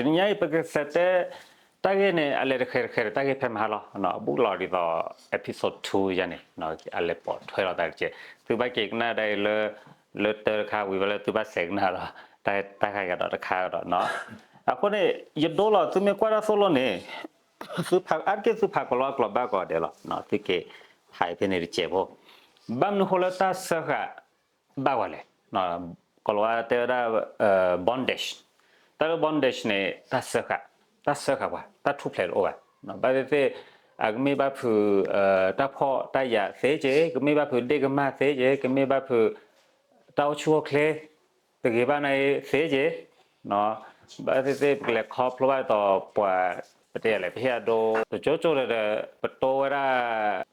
တနံၤညါအံၤ ပကစးတဲ တၢ်ဂ့ၢ်န့ၣ် အလဲၤတဃဲၤတဃဲၤဒီးတၢ်ဂ့ၢ်ဖဲမဟါလီၤ. အဘူးလီၤဒ်သိး episode two ယါန့ၣ် အလဲၤပိာ်ထွဲလိာ်သးတက့ၢ်. သုဘၣ်က့ၤကနၣ်ဒၣ်အံၤလၢ လၢတၢ်တခါဝံၤဝဲလၢသုဘၣ်စဲးကနၣ်ဒီး တၢ်တခါကဒီးတခါကဒီးနီၤ. အဃိန့ၣ် ယဒိလီၤ သုမ့ၢ်ကွၢ်တၢ်သိၣ်လိန့ၣ် သုဖးအါတက့ၢ် သုဖးကလီကလီဘၣ်ကီးဒဲးလီၤ. သုက့ၤဖးဖဲန့ၣ်တစဲးဖိ ဘၣ်မနုၤဃိလၢတၢ်စၢဃာ်ဘၣ်ဝဲလဲၣ်. ကလီၤဝါတဲဝဲဒၣ် bondage တၢ်လၢ bondage န့ၣ် တၢ်စၢဃာ်, တၢ်စၢဃာ်ပှၤ တၢ်ထူၣ်ဖျဲးတအိၣ်ဘၣ်. ဘၣ်သ့ၣ်သ့ၣ် အကမ့ၢ်ဘၣ်ဖုး တၢ်ဖှီၣ်တၢ်ယာ်သ့က့ၢ်, ကမ့ၢ်ဘၣ်ဖုးဒ့ၣ်ကမၢ်သ့က့ၢ်, ကမ့ၢ်ဘၣ်ဖုး တၢ်အိၣ်ဆူၣ်အိၣ်ချ့ တဂ့ၤဘၣ်န့ၣ်သ့က့ၢ်. ဘၣ်သ့ၣ်သ့ၣ် ပကလဲၤခီဖျိဘၣ်ဒ်သိးပှၤ ပတဲယၤလဲၣ် ပဟ့ၣ်အဒိ တကၠိကၠိဒီး ပတိဝဲဒၣ်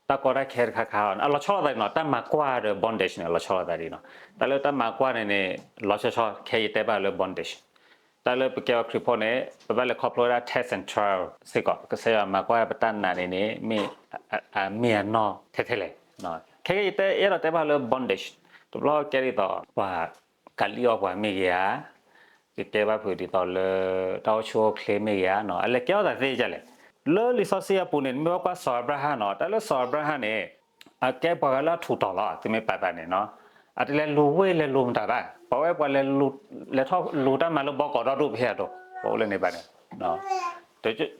တၢ်ကီတၢ်ခဲတခါခါလီၤ. အလီၤဆီလိာ်သးဒ်နီၤ တၢ်မၤကွၢ်ဒီး bondage န့ၣ် အလီၤဆီလိာ်သးဒ်နီၤ. တၢ်လၢတၢ်မၤကွၢ်န့ၣ်န့ၣ် လီၤဆီဆီ ခဲအံၤတဲဘၣ်လၢ bondage တၢ်လၢပကဲဝဲခရံာ်ဖိန့ၣ် ပဘၣ်လဲၤခီဖျိဝဲဒၣ် test and trial စ့ၢ်ကီး ကစၢ်ယွၤမၤကွၢ်ပတၢ်နာ်န့ၣ်န့ၣ် မ့ၢ်အမ့ၢ်အနီၢ်ထဲထဲလဲၣ်. ခဲအံၤယအဲၣ်ဒိးတဲဘၣ်လၢ bondage တဘျီကဲဒ်သိး ပှၤကလံၣ်အီၣ်ပှၤမ့ၢ်ဂ့ၤဧါ, ကကဲဘၣ်ဖုးဒ်သိးလၢ တၢ်အိၣ်ဆူၣ်အိၣ်ချ့မ့ၢ်ဂ့ၤဧါနီၤ, အလဲၤကဲထီၣ်သးသ့ဒ်လဲၣ်. လၢလံာ်စီဆှံအပူၤန့ၣ် နမ့ၢ်ဘၣ်ကွၢ်စီၤအၤဘြၤဟၣ်နီၤ, တၢ်လၢစီၤအၤဘြၤဟၣ်န့ၣ် အကဲပှၤဂၤလၢအထူးတီၤလီၤ, သုမ့ၢ်ပာ်သးန့ၣ်နီၤ, အတလဲၤလူၤဝ့ၢ်လဲၤလူၤမတၤဘၣ်, ပဝဲပှၤလဲၤ လဲၤထီၣ်လူၤတၢ်မၤလၢဘီကီးဒီဒူၣ် ပဟ့ၣ်အဒိ ပအိၣ်လၢန့ၣ်ဘၣ်န့ၣ်,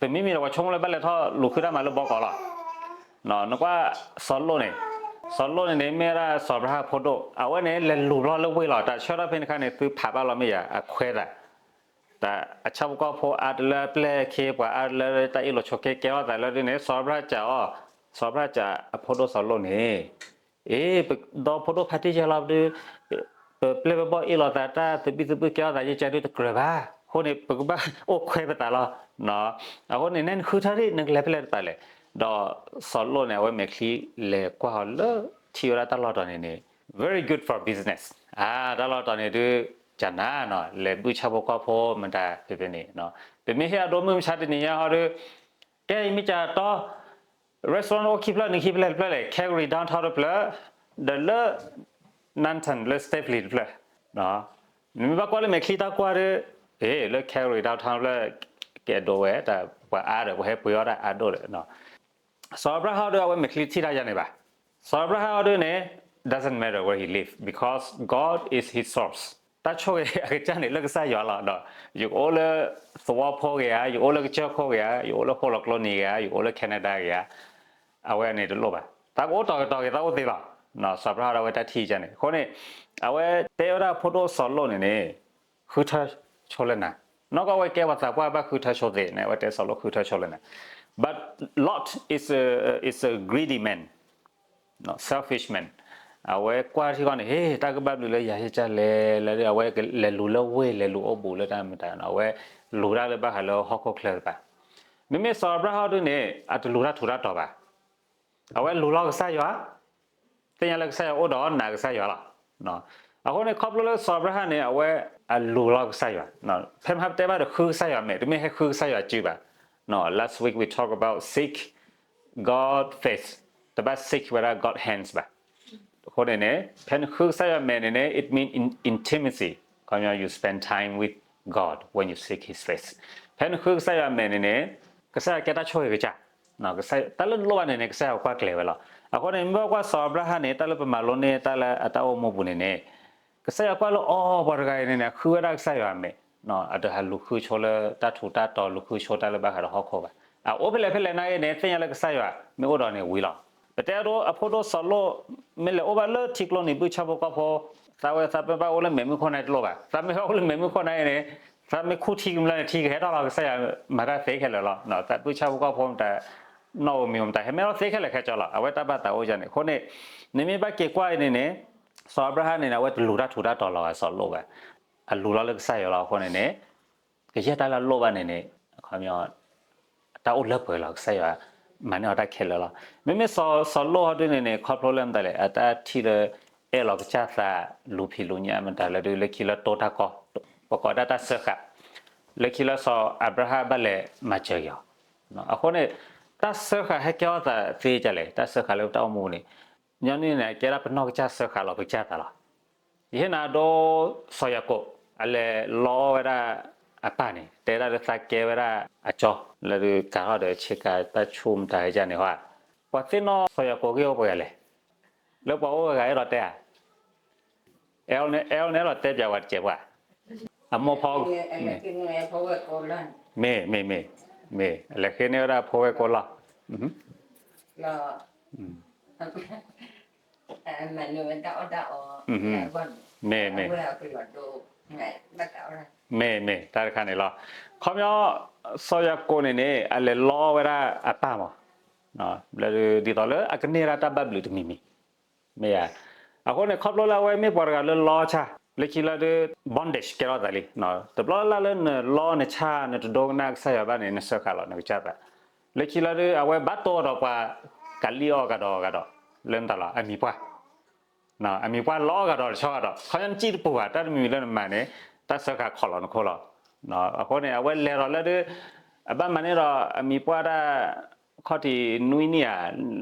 တမံၤမံၤဒီးပှၤဆိကမိၣ်လၢဘၣ်လဲၤထီၣ်လူၤဃုတၢ်မၤလၢဘီကီးလီၤ. နကွၢ်စီၤလိၣ်န့ၣ်, စီၤလိၣ်န့ၣ်န့ၣ် မ့ၢ်ဝဲဒၣ်စီၤအၤဘြၤဟၣ်ဖိဒိၣ်, အဝဲန့ၣ်လဲၤလူၤဘျီလၢဝ့ၢ်လီၤ, တၢ်ဆၢထီၣ်ဖဲန့ၣ်အခါန့ၣ် သုဖးဘၣ်လီၤမ့ၢ်ယၤ အခွဲးသး တၢ်အဆၣ်ဖိကီၢ်ဖိအါတလၢအပျဲၢ်ခ့ ပှၤအါတလၢတၢ်အ့ၣ်လိာ်ဆိးက့ကဲထီၣ်သးလၢဒ်န့ၣ် စီၤအၤဘြၤဟၣ်စံးအီၤ, စီၤအၤဘြၤဟၣ်စံးအဖိဒိၣ်စီၤလိၣ်န့ၣ်, အ့ ပဒီဖိဒိၣ်ဖးတံၢ်ယဲလီၤဒုး, ပပျဲၢ်ပဘီၣ်အ့ၣ်လိာ်သးတၢ်သဘံၣ်သဘုၣ်ကဲထီၣ်သးယဲကဲဒုးတကြၢးဘၣ်, အဃိန့ၣ် ပကဘၣ်အိၣ်ခွဲးပသးလီၤ. အဃိန့ၣ် နဲနဃုထၢဒံး နကလဲၤဖဲလဲၣ်တပၤလဲၣ်. ဒီးစီၤလိၣ်န့ၣ် အဝဲမဲာ်ချံလဲၤကွၢ်အီၤလၢထံၣ်ဝဲဒၣ်တၢ်လီၢ်တီၤန့ၣ်န့ၣ် very good for business, အါ တၢ်လီၢ်တီၤန့ၣ်ဒုး ကနၤနီၤ လဲၤဘုၣ်ဆၣ်ဖိကီၢ်ဖိမတၤဖဲဖဲန့ၣ်, ပမ့ၢ်ဟ့ၣ်အဒိမုၢ်မဆါတနံၤညါဟီဒုး, ကဲအံၤမ့ၢ်ကတီ restaurant အိၣ်ခံဖျၢၣ်န့ၣ် ခံဖျၢၣ်တဖျၢၣ်လဲၣ်, Calgary downtown တဖျၢၣ်, ဒီးလၢ Nunton လၢ Stapley တဖျၢၣ်, နမ့ၢ်ဘၣ်ကွၢ်လၢမဲာ်ချံတၢ်ကွၢ်ဒုး, အ့ လၢ Calgary downtown တဖျၢၣ် ကဲဒိဝဲ တၢ်ပှၤအါဒီး ပှၤဟဲပှ့ၤအီၣ်တၢ်အါဒိၣ်ဒီး စီၤအၤဘြၤဟၣ်ဒုး အဝဲမဲာ်ချံထံၣ်တၢ်ယါန့ၣ်ဘၣ်. စီၤအၤဘြၤဟၣ်ဒုးန့ၣ် doesn't matter where he live because God is his source. တၢ်ဆိၣ်ဂ့ၤအကစၢ်န့ၣ်လၢကစၢ်ယွၤလီၤ. ဒီးယကအိၣ်လၢသဝီဖိဂ့ၤဧါ, ယအိၣ်လၢကစၢၢ်ခိၣ်ဂ့ၤဧါ, ယအိၣ်လၢဃိၣ်လီၤကျိနံၤဂ့ၤဧါ, ယအိၣ်လၢ Canada ဂ့ၤဧါ, အဝဲန့ၣ်တလိၣ်ဘၣ်. သးကအိၣ်တီၤကတီၤဂ့ၤ သးအိၣ်သ့လီၤ. စီၤအၤဘြၤဟၣ်ဒုး အဝဲတၢ်ထံၣ်ကစၢ်န့ၣ် အဃိန့ၣ် အဝဲတဲဝဲဒၣ်ဖိဒိၣ်စီၤလိၣ်န့ၣ်န့ၣ် ဃုထၢဆိလၢနၤ, နီၢ်ကီၢ်ဝဲကဲပှၤသးပှၢ်ဘၣ်ဃုထၢဆိသ့န့ၣ် အဝဲတဲစီၤလိၣ်ဃုထၢဆိလၢနၤ, but Lot is a, is a greedy man, selfish man. အဝဲကွၢ်ထံဃီန့ၣ် ဟ့ တၢ်ကဘၣ်ဘျုးလၢယၤယကလဲၤလၢ အဝဲလဲၤလူၤလၢဝ့ၢ် လဲၤလူၤအိၣ်ဘူးလၢတၢ်မတၤနီၤ, အဝဲလူၤတၢ်လၢဘၣ်ဃးလၢဟီၣ်ခိၣ်ချၢတပၤ. မ့မ့ၢ်စီၤအၤဘြၤဟၣ်ဒုးန့ၣ် အတလူၤတၢ်ထူးတၢ်တီၤဘၣ်. အဝဲလူၤလီၤကစၢ်ယွၤ, သ့ၣ်ညါလၢကစၢ်ယွၤအိၣ်ဒီးနာ်ကစၢ်ယွၤလီၤ. အဃိန့ၣ် ခီဖျိလၢစီၤအၤဘြၤဟၣ်န့ၣ် အဝဲအလူၤလီၤကစၢ်ယွၤ, ဖဲမဟါပတဲဘၣ်ဒီးဃုကစၢ်ယွၤမဲာ် တမ့ၢ်ဟဲဃုကစၢ်ယွၤစုဘၣ်. Last week we talk about seek God face, တဘၣ် seek ဝဲဒၣ် God hands ဘၣ်. အဃိန့ၣ်န့ၣ် ဖဲနဃုကစၢ်ယွၤမဲာ်န့ၣ်န့ၣ် it mean in- intimacy, ခီပညီ you spend time with God when you seek his face. ဖဲနဃုကစၢ်ယွၤမဲာ်န့ၣ်န့ၣ် ကစၢ်ယွၤကဲတၢ်ဆိၣ်ဂ့ၤကစၢ်, တၢ်လၢနလိၣ်ဘၣ်န့ၣ်န့ၣ် ကစၢ်ယွၤကွၢ်ကျဲၤဝဲလီၤ. အဃိန့ၣ် မ့ၢ်ဘၣ်ကွၢ်စီၤအၤဘြၤဟၣ်န့ၣ် တၢ်လၢပမၤလိန့ၢ်တၢ်လၢအတၢ်အိၣ်မူပူၤန့ၣ်န့ၣ် ကစၢ်ယွၤကွၢ်လၢအီၤပှၤတဂၤအံၤန့ၣ်န့ၣ် အဃုဝဲဒၣ်ကစၢ်ယွၤအမဲာ်, အတဟးလူၤဃုဆိလၢတၢ်ထူးတၢ်တီၤ လူၤဃုဆိတၢ်လၢဘၣ်ဃးဒီးဟီၣ်ခိၣ်ဘၣ်. အအိၣ်ဖဲလဲၣ်ဖဲလဲၣ်နာ်က့န့ၣ် သ့ၣ်ညါလၢကစၢ်ယွၤမ့ၢ်အိၣ်ဒီးန့ၣ်ဝံၤလီၤ. ပတဲအဒိ အဖိဒိၣ်စီၤလိၣ် မ့ၢ်လဲၤအိၣ်ဘၣ်လၢထံကျိနံၤဘုၣ်ဆၣ်ဖိကီၢ်ဖိ, သးဝဲသးမ့ၢ်ဘၣ်အိၣ်လၢမဲာ်မုၢ်ခိၣ်န့ၣ်တလိၣ်ဘၣ်. သးမ့ၢ်ဘၣ်အိၣ်လၢမဲာ်မုၢ်ခိၣ်န့ၣ်န့ၣ် သးမ့ၢ်ခူၣ်ထံကမျၢၢ်န့ၣ် ထံကဟဲထီၣ်လီၤ ကစၢ်ယွၤမၤတၢ်သ့ခဲလၢာ်လီၤ. သးဘုၣ်ဆၣ်ဖိကီၢ်ဖိမတၤ နီၣ်ဧိၤမံၤဧိၤမတၤ ဟဲမ့ၢ်ထီၣ်သ့ခဲလၢာ်ခဲဆ့လီၤ. အဝဲတၢ်ဘၣ်သးအိၣ်ယါန့ၣ် အဃိန့ၣ် နမ့ၢ်ဘၣ်က့ၤကွၢ်အံၤန့ၣ်န့ၣ် စီၤအၤဘြၤဟၣ်န့ၣ်န့ၣ် အဝဲတလူၤတၢ်ထူးတၢ်တီၤလီၤဂာ်စီၤလိၣ်ဘၣ်. အလူၤလီၤလၢကစၢ်ယွၤလီၤအဃိန့ၣ်န့ၣ် ကယဲၢ်တၢ်လၢအလိၣ်ဘၣ်န့ၣ်န့ၣ် တၢ်အိၣ်လၢပှဲၤလီၤ ကစၢ်ယွၤမၤန့ၢ်အီၤတၢ်ခဲလၢာ်လီၤ. မ့မ့ၢ်စီၤလိၣ်ဟီဒုန့ၣ်န့ၣ် ခီဖျိလၢမတၤလဲၣ် အတၢ်ထံၣ်လၢ အဲၣ်လီၤကစၢ်သး လူၤဖံးလူၤညၣ်မတၤလၢဒု လၢခံလၢတိတၢ်ကီ ပကိးဒၣ်တၢ်စၢဃာ် လၢခံလၢစီၤအၤဘြၤဟၣ်ဘၣ်လဲၤမၤစၢၤက့ၤအီၤ. အဃိန့ၣ် တၢ်စၢဃာ်ဟဲကဲထီၣ်သးသ့ဒ်လဲၣ် တၢ်စၢဃာ်လၢပတၢ်အိၣ်မူန့ၣ် ညီနုၢ်န့ၣ် ကဲဒၣ်ပနီၢ်ကစၢ်စၢဃာ်လီၤ ပကစၢ်သးလီၤ. ယဟ့ၣ်နၤဒိ စီၤယၤကိာ် အလဲၤလီအီၣ်ဝဲဒၣ် အပၢ်န့ၣ် တဲဒၣ်လၢသးကဲဝဲဒၣ်အကၠီ လၢဒုးကးထီၣ်ဒီးဆ့ကၤတၢ်ဆူၣ်မတၤယါန့ၣ်ဟီဧါ, ပှၤသ့ၣ်နီၣ်စီၤယၤကိာ်ဂ့ၢ်အိၣ်ပှဲၤဂၤလဲၣ်, လၢပှၤအိၣ်ဝဲဂၤအဲၣ်ဒိးတဲဧါ, အဲၣ်န့ၣ် အဲၣ်န့ၣ်အဲၣ်ဒိးတဲပၠးဝဲတစဲးပှၤ, အမိၢ်ဖီ မ့ၢ် မ့ၢ် မ့ၢ် လဲၤဃ့န့ၢ်ဝဲဒၣ်ဖိဝဲၢ်ကိာ်လီၢ် မ့ၢ် မ့ၢ် မ့ၢ်တၢ်တခါန့ၣ်လီၤ. ခီပညီ စီၤယၤကိာ်န့ၣ်န့ၣ် အလဲၤလီအီၣ်ဝဲဒၣ်အပၢ်မး, ဒ်သိးလၢအကန့ၢ်ဒၣ်တၢ်ဘၣ်ဘျုးတမံၤမံၤ, မ့ၢ်ဧါ. အဃိန့ၣ် ခီဖျိလၢအဝဲမ့ၢ်ပှၤတဂၤလၢလီအီၣ်ဆၣ် လၢခံလၢဒုး bondage ကဲထီၣ်သးလံ, တဘျီလၢ်လၢနလီအီၣ်နဆၣ် နတဒိကနၣ်ကစၢ်ယွၤဘၣ်န့ၣ် နစၢဃာ်လီၤနကစၢ်သး, လၢခံလၢဒုး အဝဲဘၣ်တိၢ်ဒီးပှၤကလံၣ်အီၣ်ကဒီးဂၤဒီး လၢနတၢ်လီၤ အမံၤပှၢ် အမံၤပှၢ်လီအီၣ်ဂၤဒီးတဆီဂၤဒီး ခီပညီနစံၣ်တပူၤဘၣ် တၢ်တမံၤမံၤလၢနမၤန့ၣ် တၢ်စၢဃာ်ခီၣ်လီၤနခိၣ်လီၤ. အဃိန့ၣ် အဝဲလဲၤဒီးလၢဒုး အဘၣ်မၤန့ၢ်ဒီးအမံၤပှၢ်တၢ် ခီၣ်ထံးနွံနံၣ်ဧါ,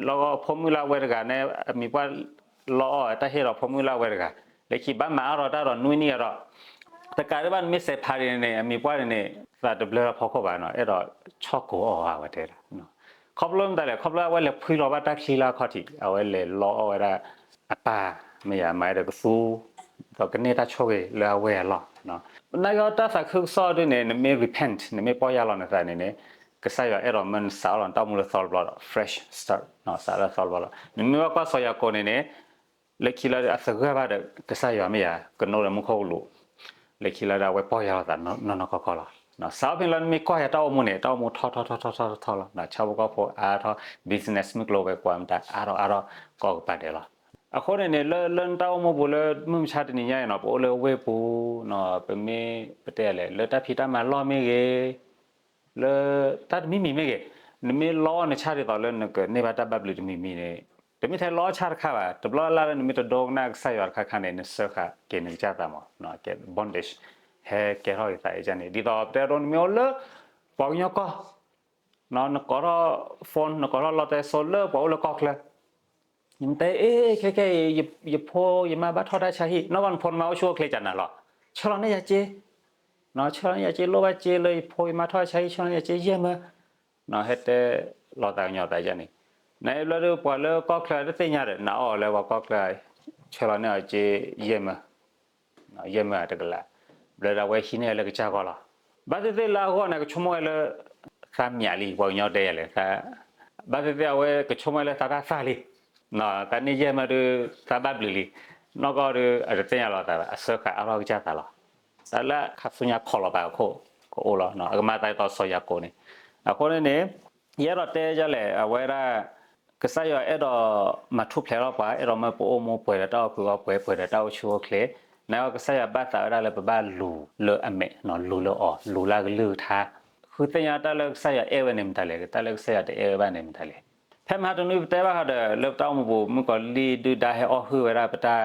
လီၤဂီၤဖိမုၣ်လၢအဝဲတဂၤန့ၣ် အမံၤပှၢ်လီအီၣ်တၢ်ဟ့ၣ်ဒီးဖိမုၣ်လၢအဝဲတဂၤ, လၢခံဘၣ်မၤအါထီၣ်တၢ်ဒီးနွံနံၣ်အါဒီး တကးဒံးဘၣ်နမ့ၢ်စဲးဖးဒ်န့ၣ်န့ၣ် အမံၤပှၢ်န့ၣ်န့ၣ် သးတဘျၢလၢဖီခိၣ်ဘၣ်နီၤ အဲၣ်ဒိးဆီၣ်ကိၤအီၣ်ဧါဝဲတဲဒၣ် ခီဖျိမတၤလဲၣ် ခီဖျိအဝဲလဲၤဖှံလီၤဘၣ်တၢ်ချံလၢအခီၣ်ထံး အဝဲလဲၤလီအီၣ်ဝဲဒၣ် အပၢ် မ့ၢ်ယၤမၤဒီးကသူ ဒီးကန့ၢ်တၢ်ဆိၣ်ဂ့ၤလၢအဝဲအလီၢ်, နာ်က့တၢ်သးခုကစီၣ်ဒ်န့ၣ် နမ့ၢ် repent နမ့ၢ်ပီၢ်ယၢ်လီၤနသးန့ၣ်န့ၣ် ကစၢ်ယွၤအဲၣ်ဒိးမၢနစးအီၣ်လီၤနတၢ်အိၣ်မူလၢသီတဘျီဒီး fresh start စးလၢသီတဘျီလီၤ. နမ့ၢ်ဘၣ်ကွၢ်စီၤယၤကိာ်န့ၣ်န့ၣ် လၢခံလၢအသဂၢၢ်ဘၣ်ဒီး ကစၢ်ယွၤမ့ၢ်ယၤ ကနိဒီးမူခိၣ်ကလူး လၢခံလၢအဝဲပီၢ်ယၢ်လီၤသးနီၢ်နီၢ်ကီၢ်ကီၢ်လီၤ. စးအီၣ်ဖဲလၢနမ့ၢ်ကွၢ်ယၤတၢ်အိၣ်မူန့ၣ် တၢ်အိၣ်မူထီထီထီထီထီထီလီၤ. ဆၣ်ဖိကီၢ်ဖိအါထီၣ် business မုၢ်ကျိၤဝဲၤကွာ်မတၤအါထီၣ်အါထီၣ်ကိးကပၤဒဲးလီၤ. အဃိန့ၣ်န့ၣ် လၢလၢနတၢ်အိၣ်မူပူၤလၢမုၢ်မဆါတနံၤညါအံၤနီၤ ပအိၣ်လၢဝ့ၢ်ပူၤနီၤ ပမ့ၢ်ပတဲလဲၣ် လၢတၢ်ဖံးတၢ်မၤလီၢ်မ့ၢ်ဂ့ၤ လၢတၢ်တမံၤမံၤမ့ၢ်ဂ့ၤ, နမ့ၢ်လီအီၣ်နဆၣ်ဒ်သိးလၢနကန့ၢ်ဘၣ်တၢ်ဘၣ်ဘျုးတမံၤမံၤန့ၣ် တမ့ၢ်ထဲလီအီၣ်ဆၣ်တခါဘၣ် တဘျီလၢ်လၢ်လၢနမ့ၢ်တဒိကနၣ်ကစၢ်ယွၤတခါခါန့ၣ် နစၢဃာ်က့ၤနကစၢ်သးမး ကဲ bondage ဟဲကဲထီၣ်က့ၤသးအံၤန့ၣ် ဒ်သိးပတဲဒိနမ့ၢ်အိၣ်လၢ ပှၤကညီကီၢ် နကိးထီၣ် phone နကိးထီၣ်လီတဲစိလၢပှၤအိၣ်လၢကီၢ်ချၢ နတဲအ့ ခဲခဲအံၤ ယဖိယမါဘၣ်ထီၣ်တၢ်ဆါဟံၣ် နီၢ်ကီၢ်နဖိနမါအိၣ်ဆူၣ်အိၣ်ချ့ကနၤလီၤ ဆှၢလီၤန့ၢ်ယၤစ့ ဆှၢလီၤန့ၢ်ယၤစ့ လိၣ်ဘၣ်စ့လၢယဖိယမါထီၣ်တၢ်ဆါဟံၣ် ဆှၢလီၤန့ၢ်ယၤစ့ယဲၢ်မၢ ဟဲတဲလီၤသးကညီၤသးယါန့ၣ် နအဲၣ်ဘျီဒုးပှၤလၢကီၢ်ချၢတသ့ၣ်ညါဒီး နအီၣ်လၢပှၤကီၢ်ချၢ ဆှၢလီၤန့ၢ်အီၤစ့ယဲၢ်မၢ ယဲၢ်မၢတကလး ဘျီဒၣ်ဝဲဟံးန့ၢ်လၢကစၢ်ဂီၢ်လီၤ. ဘၣ်သ့ၣ်သ့ၣ်လၢအဂီၢ်န့ၣ် ကဆိကမိၣ်ဝဲလၢ သးမၠးလံ ပှၤကညီတဲယၤလဲၣ် ဘၣ်သ့ၣ်သ့ၣ်အဝဲကဆိကမိၣ်ဝဲလၢသးတၢ်သၣ်လံ သးန့ၢ်ယဲၢ်မၢဒုး သးဘၣ်ဘျုးလံ နီၢ်ကီၢ်ဒုး အတသ့ၣ်ညါလီၤသးဘၣ် အစၢဃာ်အါထီၣ်ကစၢ်သးလီၤ. တၢ်လၢခါဆူညါခီၣ်လီၤပာ်အခိၣ် ကအိၣ်လီၤ အကမၤသးဒ်သိးစီၤယၤကိာ်န့ၣ် အဃိန့ၣ်န့ၣ် ယအဲၣ်ဒိးတဲဒ်လဲၣ် အဝဲဒၣ် ကစၢ်ယွၤအဲၣ်ဒိးမၤထူၣ်ဖျဲးထီၣ်ပှၤ အဲၣ်ဒိးမၢပအိၣ်မူပှဲၤဒီးတၢ်အိၣ်ခုၣ်အိၣ်ပှဲၤ ပှဲၤဒီးတၢ်အိၣ်ဆူၣ်အိၣ်ချ့ နာ်က့ကစၢ်ယွၤဘၣ်သးဝဲဒၣ်လၢပဘၣ်လူၤလၢအမဲာ် လူၤလၢအီၤ လူၤလၢအကလုၢ်ကထါ ဃုသ့ၣ်ညါတၢ်လၢကစၢ်ယွၤအဲၣ်ဝဲန့ၣ်မတၤလဲၣ် တၢ်လၢကစၢ်ယွၤတအဲၣ်ဝဲဘၣ်န့ၣ်မတၤလဲၣ်. ဖဲမဟါတနွံပတဲဘၣ်ဃးဒီး လၢပတၢ်အိၣ်မူပူၤ မုၣ်ကီၤလံၢ်ဒုၣ်ဒါဟဲအီၣ်ဟုၣ်ဝဲဒၣ်ပတၢ်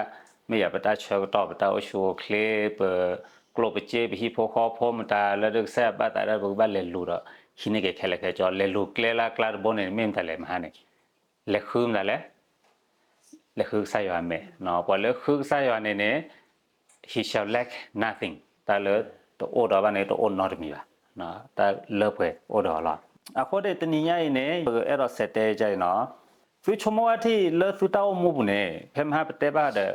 မ့ၢ်ယၤပတၢ်ဆၢကတီၢ် ပတၢ်အိၣ်ဆူၣ်အိၣ်ချ့ ပကျိၣ်ပစ့ ပဟံၣ်ဖိဃီဖိမတၤ လၢဒုးကစၢ်ယွၤဘၣ်သးဒၣ်ပကဘၣ်လဲၤလူၤဒီး ဟံးန့ၢ်က့ၤခဲလၢာ်ခဲဆ့ လဲၤလူၤကျဲလၢအကျါတဘိန့ၣ် မ့ၢ်မတၤလဲၣ်မဟါန့ၣ် လဲၤဃုမတၤလဲၣ် လဲၤဃုကစၢ်ယွၤအမဲာ် ပှၤလၢဃုကစၢ်ယွၤန့ၣ်န့ၣ် he shall lack nothing တၢ်လၢတအိၣ်ဒီးဘၣ်န့ၣ် တအိၣ်နီတမံၤဘၣ် တၢ်လၢပှဲၤအိၣ်ဒီးအီၤလီၤ. အဃိန့ၣ်တနံၤညါအံၤန့ၣ် ပအဲၣ်ဒိးစံးတဲဒ်အံၤနီၤ သုဆိကမိၣ်ဝဲထံၣ်လၢသုတၢ်အိၣ်မူပူၤန့ၣ် ဖဲမဟါပတဲဘၣ်ဒီး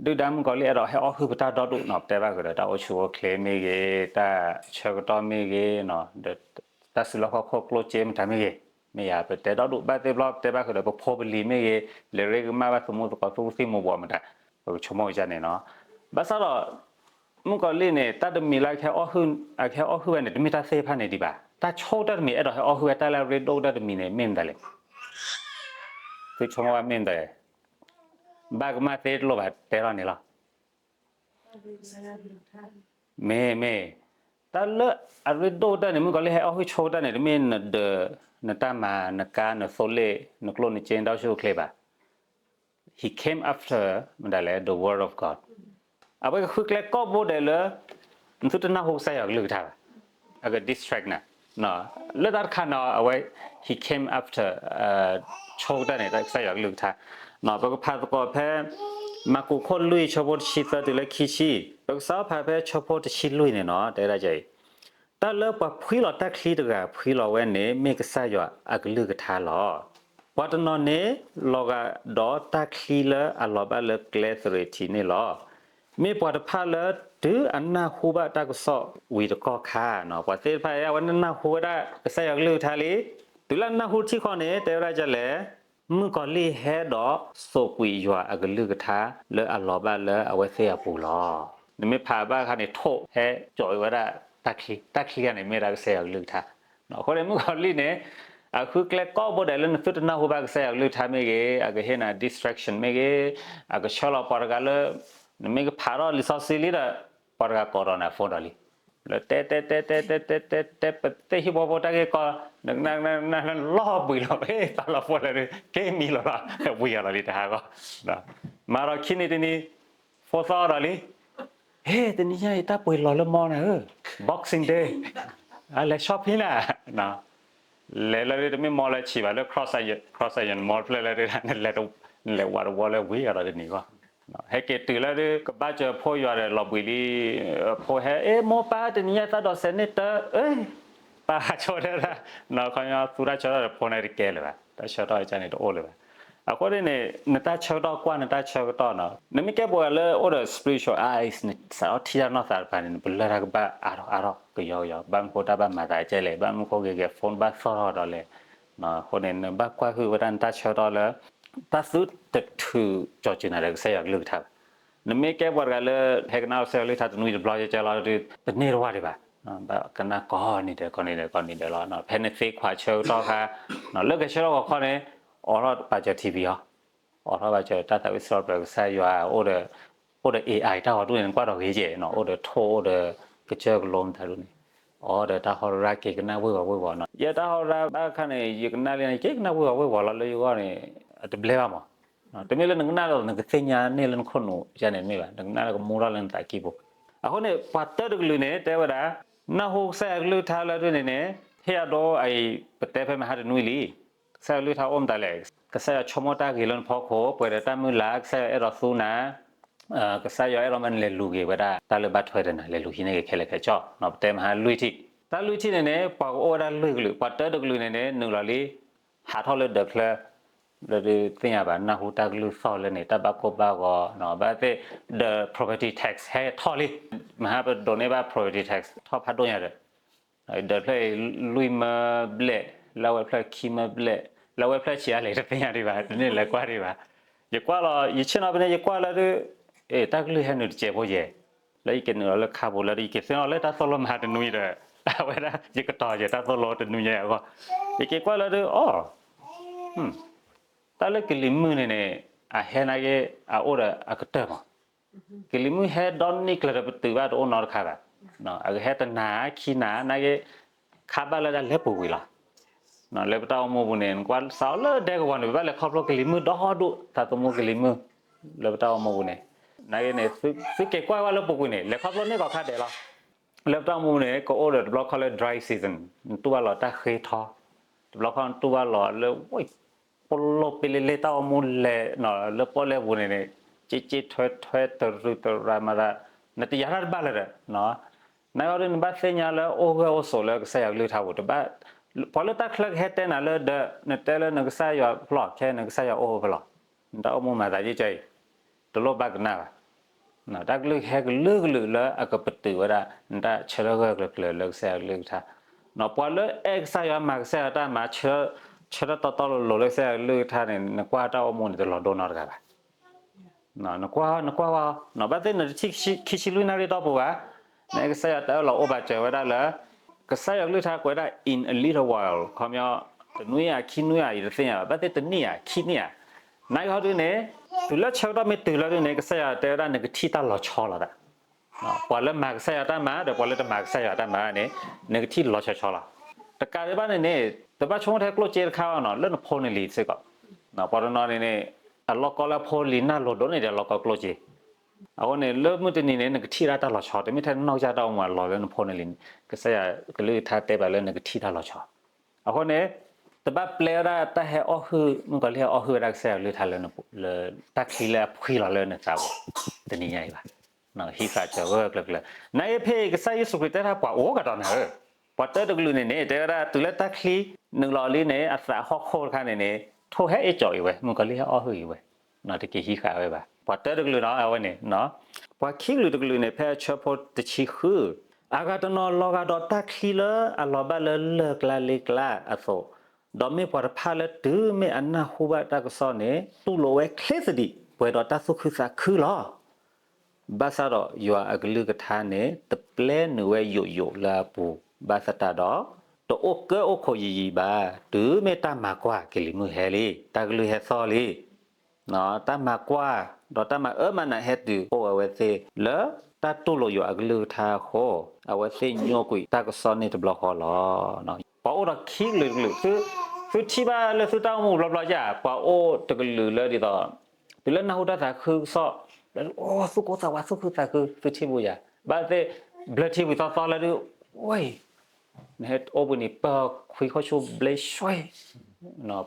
ဒုၣ်ဒါမုၣ်ကီၤလံၢ်အဲၣ်ဒိးဟဲအီၣ်ဟုၣ်ပတၢ်ဒီဒူၣ်နီၤ ပတဲဘၣ်ဃုာ်ဒီးတၢ်အိၣ်ဆူၣ်အိၣ်ချ့မ့ၢ်ဂ့ၤ တၢ်ဆၢကတီၢ်မ့ၢ်ဂ့ၤ ဒီးတၢ်စုလီၢ်ခီၣ်ခိၣ်ကျိၣ်စ့မတၤမ့ၢ်ဂ့ၤ မ့ၢ်ယၤပတဲဒီဒူၣ် ဘၣ်သ့ၣ်တဖၣ်ပတဲဘၣ်ဃုာ်ဒီးပဖိပလံၤမ့ၢ်ဂ့ၤ လဲၤရ့ကမၣ်ဘၣ်သမူသကိးသူၣ်ကသံၣ်မူၤဘှီးမတၤ ပကဆိကမိၣ်ကစၢ်န့ၣ်နီၤ ဘၣ်ဆၣ်ဒီး မုၣ်ကီၤလံၢ်န့ၣ် တၢ်တမံၤလၢအကဟဲအီၣ်ဟုၣ်ဝဲန့ၣ် တမ့ၢ်တၢ်သ့ၣ်တဖၣ်န့ၣ်ဒံးဘၣ် တၢ်ဆိကတၢၢ်တမံၤ အဲၣ်ဒိးဟဲအီၣ်ဟုၣ်ဝဲတၢ်လၢအရ့ဒိၣ်ကတၢၢ်တမံၤန့ၣ် မ့ၢ်မတၤလဲၣ် သုဆိကမိၣ်ဝဲမ့ၢ်မတၤလဲၣ် ဘၣ်ကမၣ်သ့တလိၣ်ဘၣ်တဲထီၣ်န့ၣ်လီၤ မ့ၢ် မ့ၢ် တၢ်လၢအရ့ဒိၣ်ကတၢၢ်န့ၣ် မုၣ်ကီၤလံၢ်ဟဲအီၣ်ဟုၣ်ဆိကတၢၢ်န့ၣ် တမ့ၢ်နဒၢး နတၢ်မၤ နကါ နသိလ့ၣ် နကျိၣ်နစ့ နတၢ်အိၣ်ဆူၣ်အိၣ်ချ့ဘၣ် He came after မတၤလဲၣ် the word of God အဝဲကဃုကျဲကိးဘိဒဲးလၢ နသုတနၢ်ဟူကစၢ်ယွၤကလုၢ်ကထါဘၣ် အက distract နၤ လၢတၢ်တခါန့ၣ် အဝဲ he came after ဆိကတၢၢ်န့ၣ် ကစၢ်ယွၤကလုၢ်ကထါ ပကဖးသကိးဖဲ မၢ်ကူးခိၣ်လွံၢ်ဆၢဖိတဆံသၢတုၤလၢခံဆံ ပကစးဖးဖဲဆၢဖိတဆံလွံၢ်န့ၣ်နီၤ တဲဒ်အံၤ တၢ်လၢပှၤဖှံလီၤတၢ်ချံတဂၤ ဖှံလီၤဝဲန့ၣ် မ့ၢ်ကစၢ်ယွၤအကလုၢ်ကထါလီၤ. ပှၤတနီၤန့ၣ် လီၤဂာ်ဒီးတၢ်ချံလၢအလီၤဘၣ်လၢကျဲသရ့ၤထံးန့ၣ်လီၤ. မ့ၢ်ပှၤတဖၣ်လၢတုၤအနၢ်ဟူဘၣ်တၢ်ကစီၣ်ဝံၤတကီၢ်ခါနီၤ, ပှၤသ့ၣ်တဖၣ်အဝဲနၢ်ဟူဝဲဒၣ်ကစၢ်ယွၤကလုၢ်ကထါလံ. တုၤလၢနၢ်ဟူထံၣ်ဃီန့ၣ် တဲဝဲဒၣ်ဒ်လဲၣ်, မုၣ်ကီၤလံၢ်ဟဲဒီးစိာ်ကွံာ်ယွၤအကလုၢ်ကထါလၢအလီၤဘၣ်လၢအဝဲသ့ၣ်အပူၤလီၤ. နမ့ၢ်ဖးဘၣ်အခါန့ၣ် ထိၣ်ဟဲစိာ်ဝဲဒၣ် တၢ်ချံ, တၢ်ချံတခါန့ၣ် မ့ၢ်ဒၣ်ကစၢ်ယွၤကလုၢ်ကထါ. အဃိန့ၣ် မုၣ်ကီၤလံၢ်န့ၣ် အဃုကျဲကိးဘိဒဲးလၢနသုတနၢ်ဟူဘၣ်ကစၢ်ယွၤကလုၢ်ကထါမ့ၢ်ဂ့ၤ, အကဟ့ၣ်နၤ distraction မ့ၢ်ဂ့ၤ, အကဆှၢလီၤပှၤတဂၤလၢ နမ့ၢ်ကဖးထီၣ်လံာ်စီဆှံလံဒီး ပှၤတဂၤကိးထီၣ်နၤ phone ဒီးလံ. လၢတဲတဲတဲတဲတဲတဲတဲတဲ ပသ့ၣ်ဟံၣ်ဖိဃီဖိတၢ်ဂ့ၢ်ကီ, နကနၣ်လီၤဘှံးလီၤ, ပာ်လီၤဖိလၢ က့ၤမံလီၤလီၤ, ဝံၤအီၤလီၤလံတဟးဂီၤ. မၤဒီးခံနံၤတနံၤ phone သီၣ်ဒီးလံ. ဟ့ၣ် တနံၤညါအံၤတၢ်ပှ့ၤလီၤလၢ mall နၤဧၢ, Boxing Day, လဲၤ shopping နၤ. လဲၤလၢဒုး တမ့ၢ် mall လၢဆံးဘၣ်, လၢ Cross Island, Cross Island Mall ဖျၢၣ်လၢဒုး နလဲၤဝးတဝီလၢဝံၤအီၤဒီးတနံၤဂီၢ်. ဟဲက့ၤတုၤလၢဒုး ကဘၣ်စၢၤဖိယွၤဒီးလီၤဘှံးလံ. ဖိဟဲ အ့ မိၢ်ပၢ် တနံၤညါသးဒီးစဲးန့ၣ်တၢ်, ပၢ်ဟးဆိဒၣ်တၢ်, ခီပညီသူတၢ်ဆၢထၢၣ်ဒီးဖိန့ၣ်တကဲလၢၤဘၣ်, တၢ်ဆၢကတီၢ်ကန့ၣ်တအိၣ်လၢၤဘၣ်. အဃိန့ၣ်န့ၣ် နတၢ်ဆၢကတီၢ်ကွၢ်နတၢ်ဆၢကတီၢ်နီၤ, နမ့ၢ်ကဲပှၤလၢအိၣ်ဒီး spiritual eyes န့ၣ် စးထီၣ်ထံၣ်တၢ်နီၢ်သးတဖၣ်န့ၣ် နပလၢၢ်တၢ်ကဘၣ်အါထီၣ်အါထီၣ်ကယီကယီ, ဘၣ်မနုၤဃိတၢ်ဘၣ်မၤသးကဲလဲၣ်, ဘၣ်မနုၤဃိဂ့ၤဂ့ၤ phone ဘၣ်သီၣ်ထီၣ်ဒီးလဲၣ်. အဃိန့ၣ် နဘၣ်ကွၢ်ဟုၣ်ဝဲဒၣ်နတၢ်ဆၢကတီၢ်လၢ တၢ်သုတထုးကၠီၤစၢၤနၤဒီးကစၢ်ယွၤကလုၢ်ကထါဘၣ်. နမ့ၢ်ကဲပှၤတဂၤလၢ ဟဲကနၣ်ကစၢ်ယွၤကလုၢ်ကထါတနွံတဘျီကဲကဲလီၤဒုး တန့ၢ်တဝၢ်ဒံးဘၣ်, ဘၣ်ကနၣ်ကိးနံၤဒဲးကိးနံၤဒဲးကိးနံၤဒဲးလီၤ. ဖဲနသ့ခွးဆၢကတီၢ်ခါ လၢကဆၢထၢၣ်ဂီၤခီန့ၣ် အိးထီၣ်ဘၣ်စၢၤ TV အီၤ, အိးထီၣ်ဘၣ်စၢၤတၢ်သးဝံၣ်စံးထီၣ်ပတြၢၤကစၢ်ယွၤ အိၣ်ဒီး AI တၢ်ဂီၤဒူၣ်န့ၣ် နကွၢ်ဒီးဂ့ၤကဲးနီၤ, အိၣ်ဒီးထိၣ် အိၣ်ဒီးကစၢၢ်ကလိမတၤဒူၣ်န့ၣ်, အိၣ်ဒီးတၢ်ဟီရၢ်က့ၤကနၣ်ဝ့ၢ်ဝီၤဝ့ၢ်ဝီၤနီၤ. ယဲတၢ်ဟီရၢ်ဘၣ်အခါန့ၣ် ယကနၣ်လံန့ၣ် က့ၤကနၣ်ဝ့ၢ်ဝီၤဝ့ၢ်ဝီၤလီၤလၢယဂီၢ်န့ၣ် အတဘျဲဘၣ်မး. တမ့ၢ်လၢနကနၣ်ဒီး နကသ့ၣ်ညါန့ၢ်လၢနခိၣ်နူာ်ယါန့ၣ်တမ့ၢ်ဘၣ်, နကနၣ်လၢကမူထီၣ်လၢနသးကံၢ်ပူၤ. အဃိန့ၣ် ပှၤတၢတကလုာ်န့ၣ် တဲဝဲဒၣ် နၢ်ဟူကစၢ်ယွၤကလုၢ်ကထါလၢဒ်န့ၣ်န့ၣ် ဟ့ၣ်အဒိအအံၤ ပတဲဖဲမဟါတနွံလံ ကစၢ်ယွၤကလုၢ်ကထါအိၣ်မတၤလဲၣ်, ကစၢ်ယွၤဆိကမိၣ်တၢ်ဂ့ၤလၢနဖီခိၣ်, ပှဲၤဒီးတၢ်မုၢ်လၢ်, ကစၢ်ယွၤအဲၣ်ဒိးသူနၤ, ကစၢ်ယွၤအဲၣ်ဒိးမ့ၢ်နလဲၤလူၤက့ၤဝဲဒၣ် တၢ်လၢဘၣ်ထွဲဒီးနၤ, လဲၤလူၤဟံးန့ၢ်က့ၤခဲလၢာ်ခဲဆ့, ပတဲမဟါလွံၢ်ထံၣ်. တၢ်လွံၢ်ထံၣ်န့ၣ်န့ၣ် ပှၤကအိၣ်ဝဲဒၣ်လွံၢ်ကလုာ်, ပှၤတၢတကလုာ်န့ၣ်န့ၣ် နုာ်လီၤလံ ဟးထီၣ်လၢဒၢးချၢ လၢဒုးသ့ၣ်ညါဘၣ် နၢ်ဟူတၢ်ကလုၢ်သီၣ်လၢန့ၣ် တၢ်ဘၣ်ကိၢ်ဘၣ်ဂီၤ, ဘၣ်သ့ၣ်ဒီး property tax ဟဲထီၣ်လံ, မဟါပဒိးန့ၢ်ဘၣ် property tax ထီၣ်ဖးဒိၣ်ညါဒီး ဒၢးဖျၢၣ်အံၤ လွံၢ်မၢဘျဲၣ်, လၢအဝဲဖျၢၣ်ခံမၢဘျဲၣ်, လၢအဝဲဖျၢၣ်ဆံးအါလဲၣ် တသ့ၣ်ညါဒံးဘၣ်, တန့ၢ်လဲၤကွၢ်ဒံးဘၣ်. ယကွၢ်လီၤ ယဆ့ၣ်နီၤဖဲန့ၣ် ယကွၢ်လၢဒုး တၢ်ကလုၢ်ဟဲနုာ်တစဲးဖိယဲၢ်, လၢယကနုာ်လီၤလၢခါပူၤလၢဒုး ယကသ့ၣ်နီၣ်လၢတၢ်သိၣ်လိမဟါတနွံဒီး အဝဲဒၣ် ယကတီၤယဲၢ်တၢ်သိၣ်လိတနွံညါအဂီၢ်, ယက့ၤကွၢ်လၢဒုး အိ တၢ်လၢကလံၤမုၢ်န့ၣ်န့ၣ် အဟဲနာ်က့ အအိၣ်ဒီးအကတၢၢ်မး. ကလံၤမုၢ်ဟဲဒီနံၣ်ကျၢၤဒီးပတုာ်ဘၣ်တအိၣ်နီတခါဘၣ်. အကဟဲတနၤခံနၤနာ်က့ ခါဘၣ်လၢဒၣ်လဲၤပူၤကွံာ်လီၤ. လၢပတၢ်အိၣ်မူပူၤန့ၣ် နကွၢ်စးအီၤလၢဒဲကဝီၤန့ၣ် ပဘၣ်လဲၤခီဖျိကလံၤမုၢ်ဒီဒူၣ် သးသမူကလံၤမုၢ် လၢပတၢ်အိၣ်မူပူၤန့ၣ်, နာ်က့န့ၣ် သုက့ၤကွၢ်ဝဲလၢပူၤကွံာ်န့ၣ် လဲၤခီဖျိန့ၢ်ကီးခါဒဲးလီၤ. လၢပတၢ်အိၣ်မူန့ၣ် ကအိၣ်ဒီးတဘျီခီလၢ dry season နတူၢ်ဘၣ်လီၤတၢ်ဃ့ထီ, တဘျီခီနတူၢ်ဘၣ်လီၤလၢ ပလိၣ်ပ့လ့လ့တၢ်အိၣ်မူလဲၤ လၢပီၣ်လဲၣ်ပူၤန့ၣ်န့ၣ် က့က့ထွဲထွဲတရူးတရၤမၤသး နတယာ်တၢ်တဘၣ်လၢၤဒီး နာ်က့ဒ်နဘၣ်သ့ၣ်ညါလၢအိၣ်ဂၢၢ်အိၣ်ဆိးလၢကစၢ်ယွၤကလုၢ်ကထါပူၤ တဘၣ် ပှၤလၢတၢ်ချၢကဟဲတဲနၤလၢဒီး နတဲလၢနကစၢ်ယွၤဖျီၣ် ခဲနကစၢ်ယွၤအိၣ်ဖဲလဲၣ်, နတၢ်အိၣ်မူမၤသးယံာ်ကီအံၤ တလိၣ်ဘၣ်ကနၣ်ဘၣ်. တၢ်ကလုၢ်ကဟဲကလုာ်ကလုာ်လၢအကပတုာ်ဝဲဒၣ် နတၢ်ဆၢထၢၣ်ဂၢၢ်ကျၢၤကျၢၤလၢကစၢ်ယွၤကလုၢ်ကထါ. ပှၤလၢအဲၣ်ကစၢ်ယွၤမၤကစၢ်ယွၤတၢ်မၤ ဆၢထၢၣ်တီတီလိၤလိၤလၢကစၢ်ယွၤကလုၢ်ကထါန့ၣ် နကွၢ်တၢ်အိၣ်မူန့ၣ် တလီၤဒိနီတဂၤဘၣ်. နကွၢ် နကွၢ်ဝဲ ဘၣ်သ့ၣ်နတထံၣ်ခံဆံလွံၢ်နၣ်ရံၣ်တီၢ်ပူၤဘၣ်. နအဲၣ်ကစၢ်ယွၤတၢ်အၢၣ်လီၤအိၣ်ဘၣ်စၢၤဝဲဒၣ်လၢ ကစၢ်ယွၤကလုၢ်ကထါကွဲးဒၣ် in a little while ခီပညီ တနွံဧါခံနွံဧါ ယတသ့ၣ်ညါဘၣ် ဘၣ်သ့ၣ်တနံၣ်ဧါခံနံၣ်ဧါ. နာ်က့ဟီဒုန့ၣ် တုၤလၢဆၢကတီၢ်မ့ၢ်တုၤလီၤဒုန့ၣ် ကစၢ်ယွၤတဲဝဲဒၣ်နကထံၣ်တၢ်လီၤဆီလိာ်သး ပှၤလၢမၤကစၢ်ယွၤတၢ်မၤဒီးပှၤလၢတမၤကစၢ်ယွၤတၢ်မၤန့ၣ် နကထံၣ်လီၤဆီဆီလီၤ. တကးဒံးဘၣ်န့ၣ်န့ၣ် တဘၣ်ဆိကမိၣ်ထဲကျိၣ်စ့တခါဘၣ်နီၤ လၢနဖိနလံၤစ့ၢ်ကီး. ပှၤတနီၤန့ၣ်န့ၣ် အလီၢ်ကီလၢအဖိလံၤနၢ်လိၤဒိၣ်န့ၢ်ဒံးအလီၢ်ကီကျိၣ်စ့. အဃိန့ၣ် လၢမုၢ်တနံၤန့ၣ် နကထံၣ်ဒၣ်တၢ်လီၤဆီ တမ့ၢ်ထဲနနီၢ်ကစၢ်တၢ်အိၣ်မူအလီၢ်လၢနဖိနလံၤန့ၣ် ကစၢ်ယွၤကလုၢ်ကထါတဲဘၣ်လၢနကထံၣ်တၢ်လီၤဆီ. အဃိန့ၣ် တဘၣ်ပျဲဝဲဒၣ်တၢ်ဟဲအီၣ်ဟုၣ် မုၣ်ကီၤလံၢ်ဟဲအီၣ်ဟုၣ်ဝဲဒၣ်ကစၢ်ယွၤကလုၢ်ကထါလၢ တၢ်ချံလၢအဖှံလီၤလၢနသးပူၤ တနံၤညါအံၤဘၣ်. ဟံးဃာ်စၢၤဂၢၢ်ကျၢၤကျၢၤ နာ်က့ဖဲအံၤ ကစၢ်ယ့ၣ်ၡူးခရံာ်တဲတၢ်ပှၤအိၣ်ကဒီးနၤဧၢ ပှၤတၢတကလုာ်န့ၣ်န့ၣ် တဲဝဲဒၣ်တုၤလၢတၢ်ချံနုာ်လီၤလံန့ၣ် အသးဟီၣ်ခိၣ်တခါန့ၣ်န့ၣ် ထိၣ်ဟဲအ့ၣ်ကၠီအံၤဝဲ မုၣ်ကီၤလံၢ်ဟဲအီၣ်ဟုၣ်အံၤဝဲ, တက့ၤဟံးဃာ်ဝဲဘၣ်. ပှၤတၢတကလုာ်နီၤ အဝဲန့ၣ် ပှၤခံကလုာ်တကလုာ်န့ၣ် ဖဲအဆၢဖိတဆံဃု, အဂၤတနီၤလီၤဂာ်ဒီးတၢ်ချံလၢအလီၤဘၣ်လၢလၢၢ်ကျါလ့ကျါအသိး, ဒီးမ့ၢ်ပှၤတဖၣ်လၢတုၤမ့ၢ်အနၢ်ဟူဘၣ်တၢ်ကစီၣ်န့ၣ် တူၢ်လိာ်ဝဲချ့သဒံး ပှဲၤဒီးတၢ်သူၣ်ခုသးခုလီၤ. ဘၣ်ဆၣ်ဒီးယွၤအကလုၢ်ကထါန့ၣ် တပျဲနုာ်ဝဲယိာ်ယိာ်လၢအပူၤ, ဘၣ်သတးဒီး တအိၣ်ကၢအိၣ်ခိးယံာ်ယံာ်ဘၣ်, တုၤမ့ၢ်တၢ်မၤကွၢ်ကလံၤမုၢ်ဟဲလံ, တၢ်ကလုၢ်ဟဲသီလံ, တၢ်မၤကွၢ် ဒီးတၢ်မၤအၢမၤနးဟဲတုၤအိၣ်ဝဲအဝဲသ့ၣ်လၢ တၢ်တူၢ်လိာ်ယွၤအကလုၢ်ကထါအဃိ, အဝဲသ့ၣ်ညိကွံာ်တၢ်ကစီၣ်န့ၣ်တဘျီဃီလီၤ. ပှၤအိၣ်ဒီးခံကလုာ်တကလုာ်, သုထံၣ်ဘၣ်လၢသုတၢ်အိၣ်မူဘျီဘျီယါ, ပှၤအိၣ်တကလုာ်လၢဒ်သိး တုၤလၢနၢ်ဟူတၢ်သးခုကစီၣ် လၢအိၣ်သူၣ်ကိၢ်သးဝးသူၣ်ခုသးခု သုထံၣ်ဘၣ်ယါ, ဘၣ်သ့ၣ် ဘျၢထံဝံၤသီသီလၢဒုး, ဝဲ နဟဲအိၣ်ဘှံးနံၤပၢၢ်ခွံခိၣ်ဆူဘျ့ဆွဲ,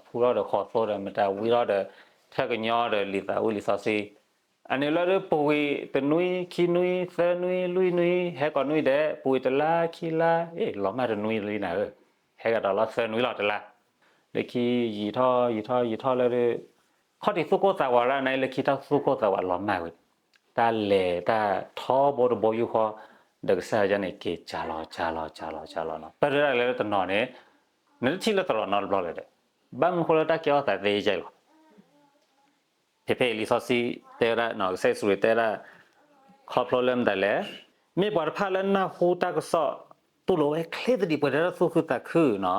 ဖူထီၣ်ဒီးဃီၤသိဒီးမတၤဝံၤထီၣ်ဒီး ထၢၣ်ကညီဒီးလံာ်သးဝံၣ်လံာ်စီဆှံ, အန့ၣ်လၢဒုးပူၤဝံၤတနွံခံနွံသၢနွံလွံၢ်နွံ ဟဲကိးနွံဒဲး ပူၤဝံၤတလါခံလါ, လီၤမၢ်တနွံလံနၤဧၢ, ဟဲဂၤဒီးလီၤသၢနွံလီၤတလါ, လၢခံယံာ်ထီၣ်ယံာ်ထီၣ်ယံာ်ထီၣ်လၢဒုး ခီၣ်ထံးသူၣ်ကိၢ်သးဝးရၢ်န့ၣ် လၢခံတၢ်သူၣ်ကိၢ်သးဝးလီၤမၢ်ဝံၤ, တၢ်လဲၤတၢ်ထီဘိတဘိယူၢ်ဃီ, ဒီးကစၢ်ယွၤန့ၣ် က့ၤကၢ်လီၤကၢ်လီၤကၢ်လီၤကၢ်လီၤနီၤ, ပၢၢ်ဒၣ်လဲာ်လၢတနီၤန့ၣ်, နတထံၣ်လၢသရိာ်နီတဘျီလၢၤဒီး, ဘၣ်မနုၤဃိလၢတၢ်ကဲထီၣ်သးသ့ယဲလီၤ ဖဲဖဲအံၤလံာ်စီဆှံတဲဝဲဒၣ် ကစၢ်ယ့ၣ်ၡူးခရံာ်တဲဝဲဒၣ် ခီဖျိလၢမတၤလဲၣ်, မ့ၢ်ပှၤတဖၣ်လၢနၢ်ဟူတၢ်ကစီၣ် တူၢ်လိာ်ဝဲချ့သဒံး ပှဲၤဒီးတၢ်သူၣ်ခုသးခုနီၤ,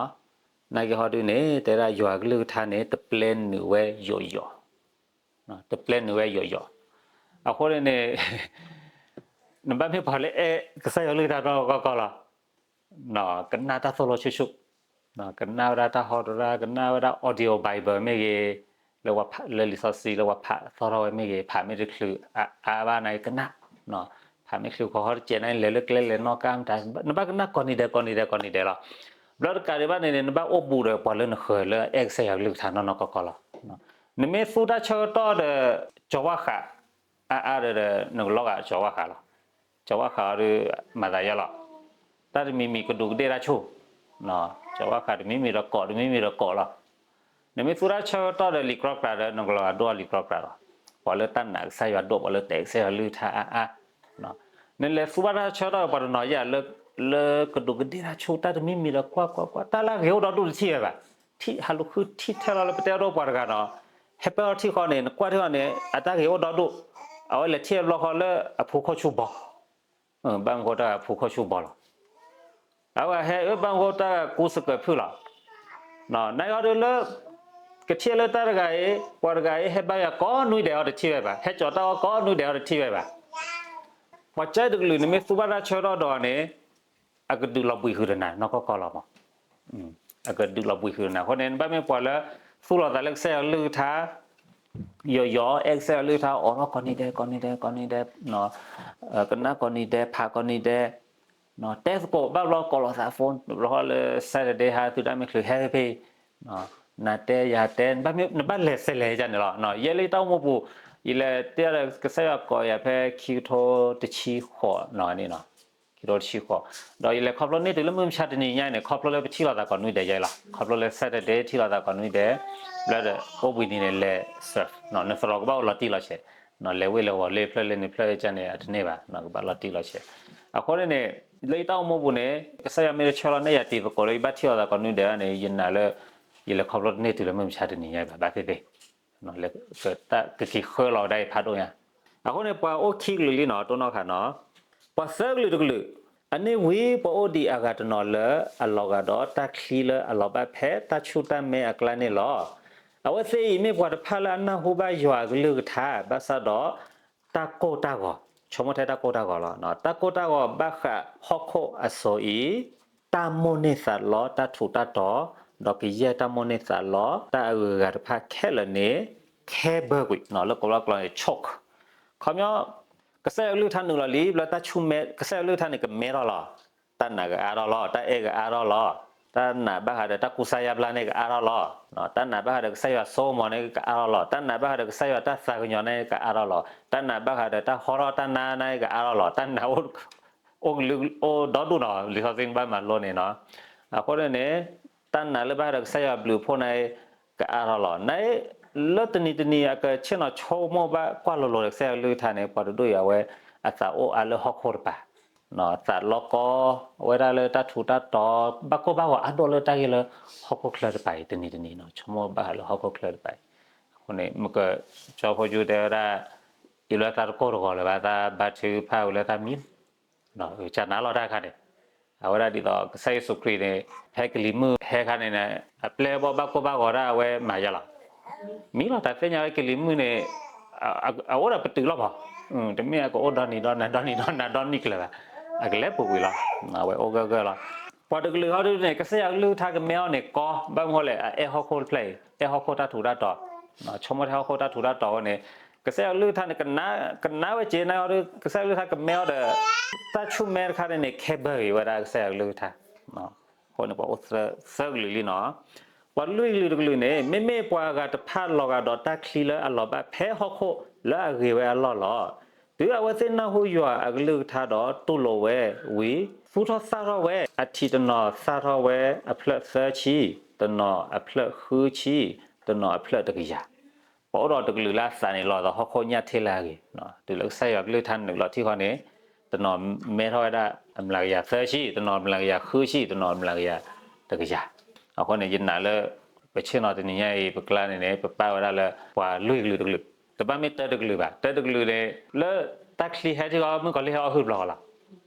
နာ်က့ဟီဒုန့ၣ် တဲဝဲဒၣ်ယွၤအကလုၢ်ကထါန့ၣ် တပျဲနုာ်ဝဲယိာ်ယိာ်, တပျဲနုာ်ဝဲယိာ်ယိာ်, အဃိန့ၣ်န့ၣ် နဘၣ်မ့ၢ်ပှၤလၢအဲၣ်ကစၢ်ယွၤကလုၢ်ကထါနီၢ်ကီၢ်ကီၢ်လီၤ. ကနၣ်တၢ်သိၣ်လိဆူၣ်ဆူၣ်, ကနၣ်ဝဲဒၣ်တၢ်ဟီတရၣ်, ကနၣ်ဝဲဒၣ် audio Bible မ့ၢ်ဂ့ၤ, လၢပှၤဖးလၢလံာ်စီဆှံလၢပှၤဖးသီထီၣ်ဝဲမ့ၢ်ဂ့ၤ, ဖးမ့ၢ်တချုးအါအါဘၣ်န့ၣ်ကနၣ်, ဖးမ့ၢ်ချုးဃီဃီတစဲးန့ၣ် လဲၤလၢကျဲလဲၤနီၣ်ကါမတၤ, နဘၣ်ကနၣ်ကိးနံၤဒဲးကိးနံၤဒဲးကိးနံၤဒဲးလီၤ. ဘျီတကးဒံးဘၣ်န့ၣ်န့ၣ် နဘၣ်အိၣ်ဘူးဒီးပှၤလၢနဃၢၤလၢအဲၣ်ကစၢ်ယွၤကလုၢ်ကထါနီၢ်နီၢ်ကီၢ်ကီၢ်လီၤ. နမ့ၢ်သူတၢ်ဆၢကတီၢ်ဒီး ကၠီၤဝါဃး အါအါဒီး နကလီၤဂာ်ကၠီၤဝါဃးလီၤ. ကၠီၤဝါဃးအီၤဒီး မၤသးယါလီၤ. တၢ်တမံၤမံၤကဒူးကဒ့ၣ်တၢ်ဆူၣ်, ကၠီၤဝါဃးတမံၤမံၤဒီးကိး တမံၤမံၤဒီးကိးလီၤ. နမ့ၢ်သူတၢ်ဆၢကတီၢ်ဒီးလံာ်ကြီကြးဒီး နကလီၤဂာ်ဒိၣ်လံာ်ကြီကြးလီၤ. ပှၤလၢတၢ်နာ်ကစၢ်ယွၤဒိၣ် ပှၤလၢတဲာ်ကစၢ်ယွၤလုၢ်ကထါအါအါ နလဲၤသူဘၣ်တၢ်ဆၢကတီၢ်ဒီးပှၤတနီၤယါလၢ လၢကဒူးကဒ့ၣ်တၢ်ဆူၣ် တၢ်တမံၤမံၤဒီးကွၢ်ကွၢ်ကွၢ် တၢ်လၢအဂ့ၤအိၣ်ဒီဒူၣ်တထံၣ်ဝဲဘၣ်. ထံၣ်ဟးလူၤဃုထံၣ်ထဲလီၤလၢပတဲအဒိပှၤတဂၤဒီး ဟဲပၢၢ်ထီၣ်ထံၣ်ဃီန့ၣ် နကွၢ်ထံၣ်ဃီန့ၣ် အတၢ်ဂ့ၤအိၣ်ဒီဒူၣ်, အဝဲလဲၤထံၣ်အဘျီဃီလၢအဖူခိၣ်ဆူၣ်ဘီ ဘၣ်မနုၤဃိတၢ်အဖူခိၣ်ဆူၣ်ဘီလီၤ. အဝဲဟဲအၢဘၣ်မနုၤဃိတၢ်ကူစကၢၢ်ဖုၣ်လီၤ. နဟီဒုးလၢ ကထံၣ်လၢတၢ်တဂၤအံၤ ပှၤတဂၤအံၤ ဟဲဘါယွၤကိးနွံဒဲးအီၤတထံၣ်ဝဲဘၣ်, ဟဲကၠီၤတၢ်အီၤကိးနွံဒဲးအီၤတထံၣ်ဝဲဘၣ်. ပှၤကၢတကလုာ်န့ၣ်မ့ၢ်သူဘၣ်တၢ်ဆၢကတီၢ်ဒီးန့ၣ် အကဒုးလီၤဘှံးဃုာ်ဒီးနၤနီၢ်ကီၢ်ကီၢ်လီၤမး. အကဒုးလီၤဘှံးဃုာ်ဒီးနၤအဃိန့ၣ် နဘၣ်မ့ၢ်ပှၤလၢ သူၣ်လီၤသးလၢကစၢ်ယွၤကလုၢ်ကထါ ယီၤယီၤ အဲၣ်ကစၢ်ယွၤကလုၢ်ကထါ အိးထီၣ်ကိးနွံဒဲး ကိးနွံဒဲး ကိးနွံဒဲး, ကနၣ်ကိးနွံဒဲး ဖးကိးနွံဒဲး, တဲသကိးဘၣ်ဘျီကိးလီၤသး phone တဘျီဃီလၢ Saturday ဟါ သုတၢ်မ့ၢ်ချုးဟဲဖဲဖဲ နတဲယၤတဲ နဘၣ်လဲၤစဲးလဲၤယါန့ၣ်လီၤ. ယဲလၢယတၢ်အိၣ်မူပူၤ ယလဲၤတဲဒီးကစၢ်ယွၤကိးယၤဖဲခံကထိတဆံဃိးန့ၣ် ခံကထိတဆံဃိး, ဒီးယလဲၤခီဖျိန့ၢ်တုၤလၢမုၢ်မဆါတနံၤညါန့ၣ် ခီဖျိလၢပထံၣ်လိာ်သးကိးနွံဒဲးယါလီၤ. ခီဖျိလၢ Saturday ထံၣ်လိာ်သးကိးနွံဒဲး, ဘျီဒီး အိၣ်ဘှံးနံၤန့ၣ် လဲၤ serve နသရိာ်ကဘၣ်အိၣ်လီၤတံၢ်လီၤဆဲး, လဲၤဝ့ၢ်လဲၤဝီၤလၢဖျၢၣ်လၢန့ၣ်ဖျၢၣ်ကန့ၣ် အတန့ၢ်ဘၣ် ကဘၣ်လီၤတံၢ်လီၤဆဲး. အဃိန့ၣ်န့ၣ် လၢယတၢ်အိၣ်မူပူၤန့ၣ် ကစၢ်ယွၤမ့ၢ်တဆှၢလီၤန့ၢ်ယၤတံၤသကိးလၢယဘၣ်ထံၣ်လိာ်သးကိးနွံဒဲးန့ၣ် ယနာ်လၢ ယလဲၤခီဖျိတန့ၢ်တုၤလၢမုၢ်မဆါတနံၤညါဘၣ် ဘၣ်သ့ၣ်သ့ၣ် ကက့ၤဃၢလီၤဝဲဒၣ်ယဖးဒိၣ်ညါ. အဃိန့ၣ် ပှၤအိၣ်ခံကလုာ်လံနီၤ တိၢ်နီၣ်ဃာ်နီၤ, ပှၤသၢကလုာ်တကလုာ်, အန့ၣ်ဝံၤပှၤအိၣ်ဒံးအဂၤတနီၤလၢ အလီၤဂာ်ဒီးတၢ်ချံလၢအလီၤဘၣ်ဖဲတၢ်ဆူၣ်တၢ်မဲအကျါန့ၣ်လီၤ. အဝဲသ့ၣ်အံၤမ့ၢ်ပှၤတဖၣ်လၢအနၢ်ဟူဘၣ်ယွၤအကလုၢ်ကထါ ဘၣ်ဆၣ်ဒီး တၢ်ကိၢ်တၢ်ဂီၤ, ဆိကမိၣ်ထဲတၢ်ကိၢ်တၢ်ဂီၤလီၤ. တၢ်ကိၢ်တၢ်ဂီၤဘၣ်ဃးဟီၣ်ခိၣ်အစိၤအံၤ တၢ်မိၣ်န့ၢ်သးလီ တၢ်ထူးတၢ်တီၤ, ဒီးကယဲၢ်တၢ်မိၣ်န့ၢ်သးလီ တၢ်အဂုၤအဂၤတဖၣ်ခဲလၢာ်န့ၣ် ခဲဘၢကွံာ် လၢကိးဘျီကျိာ်န့ၣ် choke. ခီပညီ ကစၢ်ယွၤကလုၢ်ကထါနုာ်လီၤလံ ဘျီတၢ်ဆူၣ်မဲ ကစၢ်ယွၤကလုၢ်ကထါန့ၣ်ကမဲထီၣ်လီၤ. တၢ်နာ်ကအါထီၣ်လီၤ, တၢ်အဲၣ်ကအါထီၣ်လီၤ, တၢ်နာ်ဘၣ်ဃးဒီးတၢ်ကူစါယါဘျါန့ၣ်ကအါထီၣ်လီၤ, တၢ်နာ်ဘၣ်ဃးဒီးကစၢ်ယွၤစိကမီၤန့ၣ်ကအါထီၣ်လီၤ, တၢ်နာ်ဘၣ်ဃးဒီးကစၢ်ယွၤတၢ်သးကညီၤန့ၣ်ကအါထီၣ်လီၤ, တၢ်နာ်ဘၣ်ဃးဒီးတၢ်ဟီထီၣ်တၢ်နါန့ၣ်ကအါထီၣ်လီၤ, တၢ်နာ်အိၣ် အိၣ်ကလုာ်အိၣ်ဒီဒူၣ်နီၤ လံာ်စီဆှံဘၣ်မၤလိန့ၣ်နီၤ. အဃိန့ၣ်န့ၣ် တၢ်နာ်လၢဘၣ်ဃးဒီးကစၢ်ယွၤဘျုးအဖှိၣ်န့ၣ် ကအါထီၣ်လီၤ. န လၢတနံၤတနံၤအကဆ့ၣ်နီၤဆိကမိၣ်ဘၣ်ကွၢ်လိၤလိၤဒီးကစၢ်ယွၤကလုၢ်ကထါန့ၣ် ပှၤတဒူၣ်အံၤအဝဲ အသးအိၣ်အါလၢဟီၣ်ခိၣ်တပၤ, သးလီကီ အဝဲဒၣ်လၢတၢ်ထူးတၢ်တီၤ ဘၣ်ကိၢ်ဘၣ်ဂီၤအါဒိၣ်လၢတၢ်ဂ့ၢ်လၢဟီၣ်ခိၣ်ချၢတပၤအံၤ တနံၤတနံၤနီၤ ဆိကမိၣ်ဘၣ်ဃးလၢဟီၣ်ခိၣ်ချၢတပၤအံၤ. အဃိန့ၣ် မ့ၢ်က ကၠီဖိကၠူတဲဝဲဒၣ် အံၤလၢသးတကိၢ်တဂီၤလၢၤဘၣ် သးဘါထုကဖၣ်ဝံၤလၢသးမံ ကနၣ်လီၤတၢ်တခါန့ၣ်, အဝဲဒၣ်ဒ်သိးကစၢ်ယ့ၣ်ၡူးခရံာ်န့ၣ် ဖဲကလံၤမုၢ်ဟဲခါန့ၣ် အပျဲၢ်ဘီၣ်ဘၣ်ကိၢ်ဘၣ်ဂီၤဒၣ်အဝဲမၤယါလီၤ. မံလီၤတၢ်သ့ၣ်ညါဝဲကလံၤမုၢ်န့ၣ် အအိၣ်ဒီးပတုာ်လီၤဘၣ်, တမ့ၢ်အကအိၣ်ဒီနံၤဒီနၤ ဒီနံၤဒီနၤဒီနံၣ်ကျၢၤဘၣ်, အကလဲၤပူၤကွံာ်လီၤ. အဝဲအိၣ်ဂၢၢ်ဂၢၢ်လီၤ. ပှၤတကလုာ်ဟီဒုန့ၣ် ကစၢ်ယွၤကလုၢ်ကထါကမဲအီၤန့ၣ်ကီ, ဘၣ်မနုၤလဲၣ် အအဲၣ်ဟီၣ်ခိၣ်တဖျၢၣ်အံၤ အဲၣ်ဟီၣ်ခိၣ်တၢ်ထူးတၢ်တီၤ, ဆိကမိၣ်ထဲဟီၣ်ခိၣ်တၢ်ထူးတၢ်တီၤအဃိန့ၣ် ကစၢ်ယွၤကလုၢ်ကထါန့ၣ် ကနၣ်ဝဲက့ၤနၢ်ဟီဒု ကစၢ်ယွၤကလုၢ်ကထါကမဲအီၤဒီး တၢ်ဆူၣ်မဲတခါန့ၣ်န့ၣ် ခဲဘၢၣ်ဂ့ၤဝဲဒၣ်ကစၢ်ယွၤကလုၢ်ကထါ. အဃိန့ၣ် ပှၤအိၣ်သၢကလုာ်လံနီၤ. ပှၤလွံၢ်ကလုာ်တကလုာ်န့ၣ် မ့မ့ၢ်ပှၤဂၤတဖၣ်လီၤဂာ်ဒီးတၢ်ချံလၢအလီၤဘၣ်ဖဲဟီၣ်ခိၣ်လၢအဂ့ၤဝဲအလီၢ်လီၤ. တုၤအဝဲသ့ၣ်နၢ်ဟူယွၤအကလုၢ်ကထါဒီးတူၢ်လိာ်ဝဲဝံၤ သူၣ်ထီၣ်သၣ်ထီၣ်ဝဲ အထံးတနီၤသၣ်ထီၣ်ဝဲအဖျၢၣ်သၢဆံ, တနီၤအဖျၢၣ်ဃုဆံ, တနီၤအဖျၢၣ်တကယၤ. ပှၤအိၣ်ဒီးတကလုာ်လၢအသးန့ၣ်လီၤသးဟီၣ်ခိၣ်ညၣ်ထ့လၢအဂ့ၤ, တုၤလၢကစၢ်ယွၤကလုၢ်ကထါနုာ်လီၤထံဃီန့ၣ် တနီၤမဲထီၣ်ဝဲဒၣ်အမျးကယၤသၢဆံ, တနီၤအမျးကယၤဃုဆံ, တနီၤအမျးကယၤတကယၤ. အဃိန့ၣ် ယနာ်လၢ ပဆ့ၣ်နီၤတနံၤညါအံၤ ပကျါန့ၣ်န့ၣ် ပပာ်ဝဲဒၣ်လၢ ပှၤလွံၢ်ကလုာ်တကလုာ်, တဘၣ်မ့ၢ်တၢတကလုာ်ဘၣ်. တၢတကလုာ်န့ၣ် လၢတၢ်ချံဟဲထံဃီ မုၣ်ကီၤလံၢ်ဟဲအီၣ်ဟုၣ်တဘျီဃီလီၤ.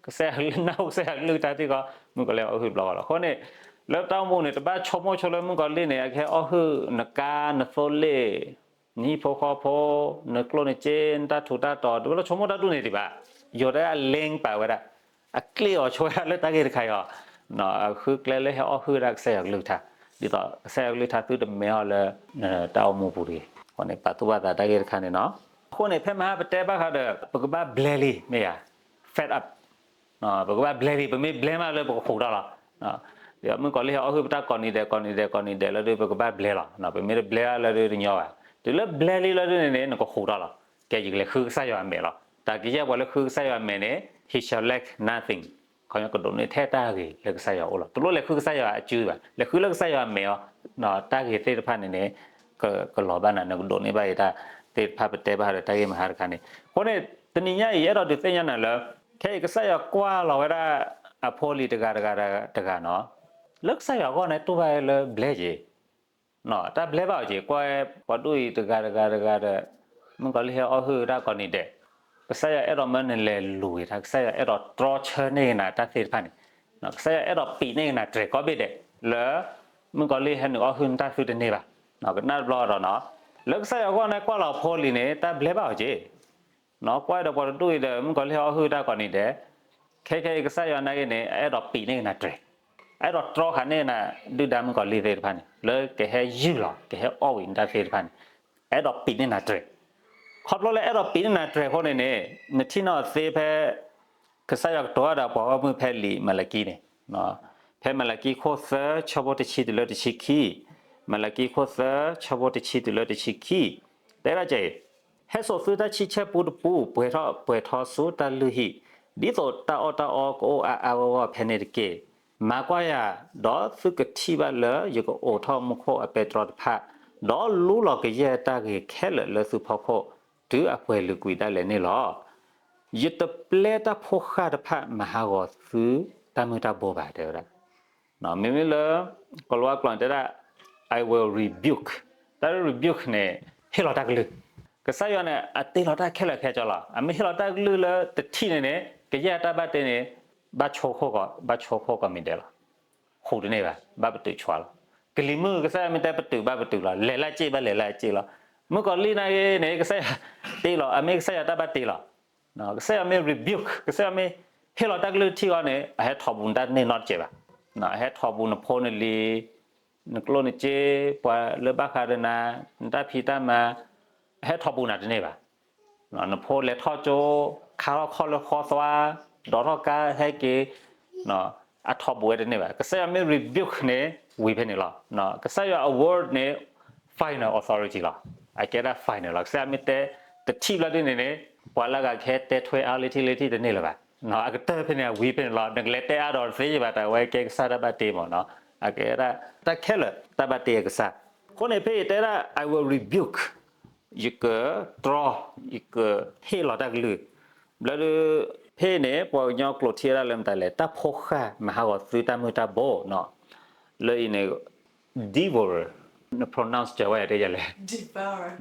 ကစၢ်ယွၤကလုၢ်နၢ်ဟူကစၢ်ယွၤကလုၢ်ကထါထံဃီ မုၣ်ကီၤလံၢ်ဟဲအီၣ်ဟုၣ်တဘျီဃီလီၤ. အဃိန့ၣ် လၢတၢ်အိၣ်မူန့ၣ် တဘၣ်ဆိကမိၣ်ဆိလၢမုၣ်ကီၤလံၢ်န့ၣ် အကဟဲအီၣ်ဟုၣ်နကါ နသိလ့ၣ် နဟံၣ်ဖိဃီဖိ, နကျိၣ်နစ့ နတၢ်ထူးတၢ်တီၤ တဘၣ်လၢဆိကမိၣ်တၢ်ဒ်န့ၣ်ဒံးဘၣ်. ယိၤဒၣ်အ link ပာ်ဝဲဒၣ် အကျ့အီၤဆိဝဲဒၣ်လၢတၢ်ဂ့ၢ်တခါအံၤအီၤ, အဃုကျဲလၢဟဲအီၣ်ဟုၣ်ဝဲဒၣ်ကစၢ်ယွၤကလုၢ်ကထါ, ဒ်သိးကစၢ်ယွၤကလုၢ်ကထါသုတမ့ၢ်အီၤလၢ တၢ်အိၣ်မူပူၤတဂ့ၤ. အဃိန့ၣ် ပာ်သူၣ်ပာ်သးတၢ်ဂ့ၢ်တခါန့ၣ်နီၤ. အဃိန့ၣ် ဖဲမဟါပတဲဘၣ်ဃးဒီး ပကဘၣ်ဘျဲလံ မ့ၢ်ဧါ, fed up ပကဘၣ်ဘျဲလံ, ပမ့ၢ်ဘျဲမးလၢပကဃိးထီၣ်လီၤ. ဒီးမုၣ်ကီၤလံၢ်ဟဲအီၣ်ဟုၣ်ပတၢ်ကိးနံၤဒဲး ကိးနံၤဒဲး ကိးနံၤဒဲးလၢဒုး ပကဘၣ်ဘျဲလီၤ. ပမ့ၢ်တဘျဲလၢဒုးတညီဘၣ်. တုၤလၢဘျဲလံလၢဒုးန့ၣ်န့ၣ် နကဃိးထီၣ်လီၤ. ကဲ ယကလဲၤဃုကစၢ်ယွၤအမဲာ်လီၤ. တၢ်ကယဲၢ်ပှၤလၢဃုကစၢ်ယွၤအမဲာ်န့ၣ် he shall lack nothing, ခီကဒိးန့ၢ်ထဲတၢ်ဂ့ၤလၢကစၢ်ယွၤအအိၣ်လီၤ. တလိၣ်လဲၤဃုကစၢ်ယွၤအစုဘၣ်, လဲၤဃုလၢကစၢ်ယွၤအမဲာ်အီၤ, တၢ်ဂ့ၤသ့ၣ်တဖၣ်န့ၣ်န့ၣ် ကလီၤဘၣ်နၤ, နကဒိးန့ၢ်ဘၣ်ယတၢ်သ့ၣ်တဖၣ်ပတဲဘၣ်ဒီးတၢ်ဂ့ၢ်မဟါတခါန့ၣ်. အဃိန့ၣ် တနံၤညါအံၤ ယအဲၣ်ဒိးဒုးသ့ၣ်ညါနၤလၢ ခဲအံၤကစၢ်ယွၤကွၢ်လီၤဝဲဒၣ်အဖိအလံၤတဂၤတဂၤတဂၤနီၤ, လၢကစၢ်ယွၤအဂီၢ်န့ၣ် တူၢ်ဘၣ်လၢဘျဲက့ၤ တၢ်ဘျဲဘၣ်အီၤက့ၤ, ကွၢ်ပှၤဒိၣ်အံၤတဂၤတဂၤတဂၤဒီး မုၣ်ကီၤလံၢ်ဟဲအီၣ်ဟုၣ်တၢ်ကိးနံၤဒဲး, ကစၢ်ယွၤအဲၣ်ဒိးမၢနလဲၤလူၤဂ့ၤတၢ်, ကစၢ်ယွၤအဲၣ်ဒိးတြီဆၢန့ၢ်က့ၤနၤတၢ်သ့ၣ်တဖၣ်န့ၣ်, ကစၢ်ယွၤအဲၣ်ဒိးပံးန့ၢ်က့ၤနၤတြဲၤကိးဘ့ၣ်ဒဲး လၢ မုၣ်ကီၤလံၢ်ဟဲနုာ်အီၣ်ဟုၣ်နတၢ်သုတန့ၢ်ဘၣ်. ကနၣ်တဘျီဒီးနီၤ, လၢကစၢ်ယွၤအဂီၢ်န့ၣ်ကွၢ်လီၤဖိလံၤန့ၣ် တၢ်ဘျဲဘၣ်အီၤက့ၤ ကွၢ်ဒီးပှၤတဒူၣ်အံၤဒီး မုၣ်ကီၤလံၢ်ဟဲအီၣ်ဟုၣ်တၢ်ကိးနံၤဒဲး, ခဲခဲအံၤကစၢ်ယွၤနာ်က့န့ၣ် အအဲၣ်ဒိးပံးန့ၢ်က့ၤနၤတြဲၤ, အအဲၣ်ဒိးတြီဃာ်န့ၢ်နၤ ဒုၣ်ဒါမုၣ်ကီၤလံၢ်သ့ၣ်တဖၣ်န့ၣ် လၢကဟဲယုၢ်လီၤ ကဟဲအီၣ်ဝံၤနတၢ်သ့ၣ်တဖၣ်န့ၣ်, အအဲၣ်ဒိးပံးန့ၢ်နၤတြဲၤ. ခီဖျိလၢအဲၣ်ဒိးပံးန့ၢ်နၤတြဲၤအဃိန့ၣ်န့ၣ် နထံၣ်နီၣ်သ့ဖဲ ကစၢ်ယွၤကတိၤတၢ်ဒီးပှၤဂီၢ်မုၢ်ဖဲလံာ်မၤလကံန့ၣ်, ဖဲမၤလကံခိၣ်သၢ ဆၢဖိတဆံတုၤလၢတဆံခံ, မၤလကံခိၣ်သၢ ဆၢဖိတဆံတုၤလၢတဆံခံ, တဲဒၣ်ကဲအံၤ, ဟဲစိာ်သုတၢ်ဆံဆဲၣ်ပူတပူ ပှဲၤထီၣ်ပှဲၤထီဆူတၢ်လုၢ်ဟံၣ်, ဒ်သိးတၢ်အီၣ်တၢ်အီကအိၣ်အါအါဂီၢ်ဂီၢ်ဖဲန့ၣ်တက့ၢ်. မၤကွၢ်ယၤ, ဒီးသုကထံၣ်ဘၣ်လၢယကအိးထီၣ်မူခိၣ်အပဲတြီတဖၣ်, ဒီးလူလီၤကယဲၢ်တၢ်ဂ့ၤခဲလၢာ်လၢသုဖီခိၣ်, တုၤအပှဲၤလုာ်ကွံာ်ဒၣ်လဲာ်န့ၣ်လီၤ. ယတပျဲတၢ်ဖိဃၢ်တဖၣ်မၤဟးဂီၤသုတၢ်မုၢ်တၢ်ဘိဘၣ် တဲဝဲဒၣ်. မ့မ့ၢ်လၢ ကီၤလၤဝါကျိာ်န့ၣ်တဲဒၣ် I will rebuke, တၢ်လၢ rebuke န့ၣ် ဟ့ၣ်လီၤတၢ်ကလုၢ်. ကစၢ်ယွၤန့ၣ် အတ့လီၤတၢ်ခဲလၢာ်ခဲဆ့လီၤ. အမ့ၢ်ဟ့ၣ်လီၤတၢ်ကလုၢ်လၢတထံၣ်န့ၣ်န့ၣ် ကယဲၢ်တၢ်ဘၣ်တ့န့ၣ် ဘၣ်ဆိခိၣ်ကီး, ဘၣ်ဆိခိၣ်ကီးမံၤဒဲးလီၤ. ဃူတန့ၢ်ဘၣ်, ဘၣ်ပတုာ်ဆှါလီၤ. ကလံၤမုၢ်ကစၢ်ယွၤမ့ၢ်တဲပတုာ်ဘၣ်ပတုာ်လီၤ, လဲၤလၢစ့ၢ်ဘၣ်လဲၤလၢစ့ၢ်လီၤ. မုၣ်ကီၤလံၢ်နာ်က့န့ၣ် ကစၢ်ယွၤတ့လီၤ, အမ့ၢ်ကစၢ်ယွၤတၢ်ဘၣ်တ့လီၤ. ကစၢ်ယွၤမ့ၢ် rebuke, ကစၢ်ယွၤမ့ၢ်ဟ့ၣ်လီၤတၢ်ကလုၢ်ထံၣ်အီၤန့ၣ် အဟဲထီၣ်ပူၤနတၢ်တန့ၢ်နီတစဲးဘၣ်. အဟဲထီၣ်ပူၤနဖိနလံၤ, နကျိၣ်နစ့, ပှၤလၢဘၣ်ဃးဒီးနၤ, နတၢ်ဖံးတၢ်မၤ, အဟဲထီၣ်ပူၤနၤတန့ၢ်ဘၣ်. နဖိလဲၤထီၣ်ကၠိ, ခါထီၣ်ခီၣ်လၢဃီသွါ, ဒိးထီၣ်ကါဟဲက့ၤ, အထီၣ်ပူၤဝဲတန့ၢ်ဘၣ်. ကစၢ်ယွၤမ့ၢ် rebuke န့ၣ် ဝံၤဖဲန့ၣ်လီၤ. ကစၢ်ယွၤအ word န့ၣ် final authority လီၤ. အကဲဒၣ် final လီၤ. ကစၢ်ယွၤမ့ၢ်တဲတထံၣ်ဘျီဒ်န့ၣ်န့ၣ် ပှၤလၢအဂၤကဟဲတဲထွဲအါလၢထံၣ်လၢထံၣ်တန့ၢ်လၢၤဘၣ်. အကတၢၢ်ဖဲန့ၣ် အဝံၤဖဲန့ၣ်လီၤ. နကလဲၤတဲအါဒီးတသ့ဘၣ်, တၢ်ဝဲကဲကစၢ်တၢ်ဘၣ်တ့မးနီၤ. အကဲဒၣ်တၢ်ခဲလၢာ် တၢ်ဘၣ်တ့အကစၢ်. အဃိန့ၣ်ဖဲအံၤတဲဒၣ် I will rebuke, ယကတြီ, ယကဟ့ၣ်လီၤတၢ်ကလုၢ်. ဘျီဒုး ဖဲအံၤန့ၣ် ပှၤကညီကျိာ်ထံဝဲဒၣ်လၢမတၤလဲၣ်, တၢ်ဖိဃၢ်မၤဟးဂီၤသုတၢ်မုၢ်တၢ်ဘိနီၤ. လၢအံၤန့ၣ် devourer, န pronounce စၢၤဝဲယၤတဲယၤလဲၣ်,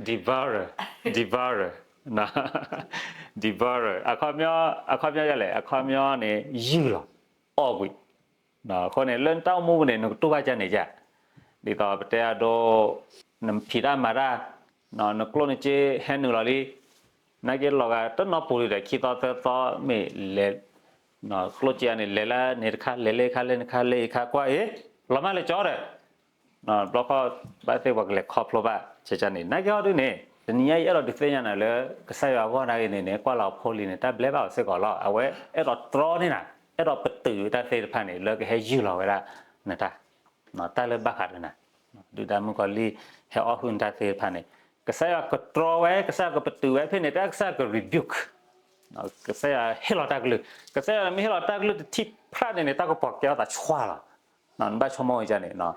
devourer, devourer, devourer, အခီပညီယၤလဲၣ်, အခီပညီန့ၣ် ယုၢ်လီၤ, အီၣ်ကွံာ်. အဃိန့ၣ် လၢနတၢ်အိၣ်မူပူၤန့ၣ် နကတူၢ်ဘၣ်ကန့ၣ်ယါ, ဒ်သိးပတဲအဒိ နဖံးတၢ်မၤတၢ်, နကျိၣ်နစ့ဟဲနုာ်လီၤလံ, နာ်က့လီၤဂာ်တနီၤပူၤလံဒီး ခံသီသၢသီမ့ၢ်လဲၤ, ကျိၣ်စ့န့ၣ် လဲၤလၢန့ၣ်တခါ လဲၤလၢခါ လဲၤန့ၣ်တခါ လဲၤအံၤခါ ကွၢ်အံၤ လီၤမၢ်လၢကၠီဒီး ဘျီခီ ဘၣ်သ့ၣ်ပှၤကလဲၤခီဖျိဘၣ် ကန့ၣ် နာ်က့ဟီဒုန့ၣ် တနံၤညါယအဲၣ်ဒိးဒုးသ့ၣ်ညါနၤလၢ ကစၢ်ယွၤအဂီၢ်နာ်က့န့ၣ်န့ၣ် ကွၢ်လီၤအဖိလံၤန့ၣ် တၢ်ဘျဲဘၣ်အီၤစ့ၢ်ကီးလီၤ. အဝဲအဲၣ်ဒိးတြီန့ၢ်နၤ, အဲၣ်ဒိးပတုာ်တၢ်သ့ၣ်တဖၣ်န့ၣ် လၢကဟဲယုၢ်လီၤဝဲဒၣ်နတၢ်, တၢ်လၢဘၣ်ဃးဒီးနၤ, ဒုၣ်ဒါမုၣ်ကီၤလံၢ် ဟဲအီၣ်ဟုၣ်နတၢ်သ့ၣ်တဖၣ်န့ၣ် ကစၢ်ယွၤကတြီဝဲ, ကစၢ်ယွၤကပတုာ်ဝဲ, ဖဲန့ၣ်တၢ်ကစၢ်ယွၤက rebuke, ကစၢ်ယွၤဟ့ၣ်လီၤတၢ်ကလုၢ်, ကစၢ်ယွၤမ့ၢ်ဟ့ၣ်လီၤတၢ်ကလုၢ်တထံၣ်ဖျၢၣ်န့ၣ်န့ၣ် တၢ်ကပီၤကဲထီၣ်သးဆှၢလီၤ. နဘၣ်ဆိကမိၣ်ဝဲဒ်န့ၣ်,